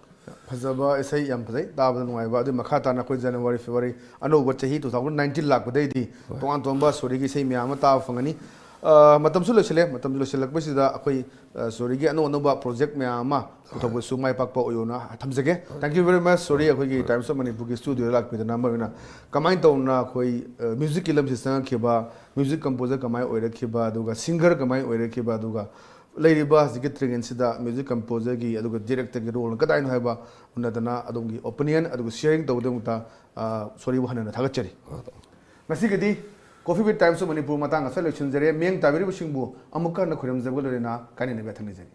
ꯐꯖꯕ ꯏꯁꯩ, ꯌꯥꯝ ꯐꯖꯩ, ꯇꯥꯕꯗ ꯅꯨꯡꯉꯥꯏꯕ꯫ ꯑꯗꯨ ꯃꯈꯥ ꯇꯥꯅ ꯑꯩꯈꯣꯏ ꯖꯅꯋꯥꯔꯤ ꯐꯦꯕ꯭ꯔꯨꯋꯥꯔꯤ ꯑꯅꯧꯕ ꯆꯍꯤ two thousand nineteen ꯂꯥꯛꯄꯗꯩꯗꯤ ꯇꯣꯉꯥꯟ ꯇꯣꯉꯥꯟꯕ ꯁꯣꯔꯤꯒꯤ ꯏꯁꯩ ꯃꯌꯥꯝ ꯑꯃ ꯇꯥꯕ ꯐꯪꯒꯅꯤ꯫ ꯑ, ꯃꯇꯝꯁꯨ ꯂꯣꯏꯁꯤꯜꯂꯦ꯫ ꯃꯇꯝ ꯂꯣꯏꯁꯤꯜꯂꯛꯄꯁꯤꯗ ꯑꯩꯈꯣꯏ, ꯑ, ꯁꯣꯔꯤꯒꯤ ꯑꯅꯧ ꯑꯅꯧꯕ ꯄ꯭ꯔꯣꯖꯦꯛ ꯃꯌꯥꯝ ꯑꯃ ꯄꯨꯊꯣꯛꯄꯁꯨ ꯃꯥꯏ ꯄꯥꯛꯄ ꯑꯣꯏꯌꯣꯅ ꯊꯝꯖꯒꯦ꯫ Thank you very much, ꯁꯣꯔꯤ, ꯑꯩꯈꯣꯏꯒꯤ Times of Manipurꯒꯤ ꯁ꯭ꯇꯨꯗꯤꯑꯣꯗ ꯂꯥꯛꯄꯤꯗꯅ꯫ ꯃꯔꯨ ꯑꯣꯏꯅ ꯀꯃꯥꯏꯅ ꯇꯧꯅ ꯑꯩꯈꯣꯏ, ꯑ, ꯃ꯭ꯌꯨꯖꯤꯛꯀꯤ ꯂꯝꯁꯤ ꯆꯪꯉꯛꯈꯤꯕ, ꯃ꯭ꯌꯨꯖꯤꯛ ꯀꯝꯄꯣꯖꯔ ꯀꯃꯥꯏꯅ ꯑꯣꯏꯔꯛꯈꯤꯕ, ꯑꯗꯨꯒ ꯁꯤꯡꯒꯔ ꯀꯃꯥꯏꯅ ꯑꯣꯏꯔꯛꯈꯤꯕ, ꯑꯗꯨꯒ ꯂꯩꯔꯤꯕ ꯍꯧꯖꯤꯛꯀꯤ ꯇ꯭ꯔꯦꯟꯁꯤꯗ ꯃ꯭ꯌꯨꯖꯤꯛ ꯀꯝꯄꯣꯖꯔꯒꯤ ꯑꯗꯨꯒ ꯗꯤꯔꯦꯛꯇꯔꯒꯤ ꯔꯣꯜꯅ ꯀꯗꯥꯏꯅꯣ ꯍꯥꯏꯕ ꯎꯅꯗꯅ ꯑꯗꯣꯝꯒꯤ ꯑꯣꯄꯤꯅꯤꯌꯟ ꯑꯗꯨꯒ ꯁꯤꯌꯔꯤꯡ ꯇꯧꯕꯒꯤꯗꯃꯛꯇ, ꯑ, ꯁꯣꯔꯤꯕꯨ ꯍꯟꯅ ꯍꯟꯅ ꯊꯥꯒꯠꯆꯔꯤ꯫ ꯉꯁꯤꯒꯤꯗꯤ Coffee with Times of Manipur ꯃꯇꯥꯡ ꯑꯁꯤꯗ ꯂꯣꯏꯁꯤꯟꯖꯔꯦ꯫ ꯃꯤꯠꯌꯦꯡ ꯇꯥꯕꯤꯔꯤꯕꯁꯤꯡꯕꯨ ꯑꯃꯨꯛꯀ ꯍꯟꯅ ꯈꯨꯔꯨꯝꯖꯕꯒ ꯂꯣꯏꯅꯅ ꯀꯥꯏꯅꯅꯕ ꯌꯥꯊꯪ ꯅꯤꯖꯔꯤ꯫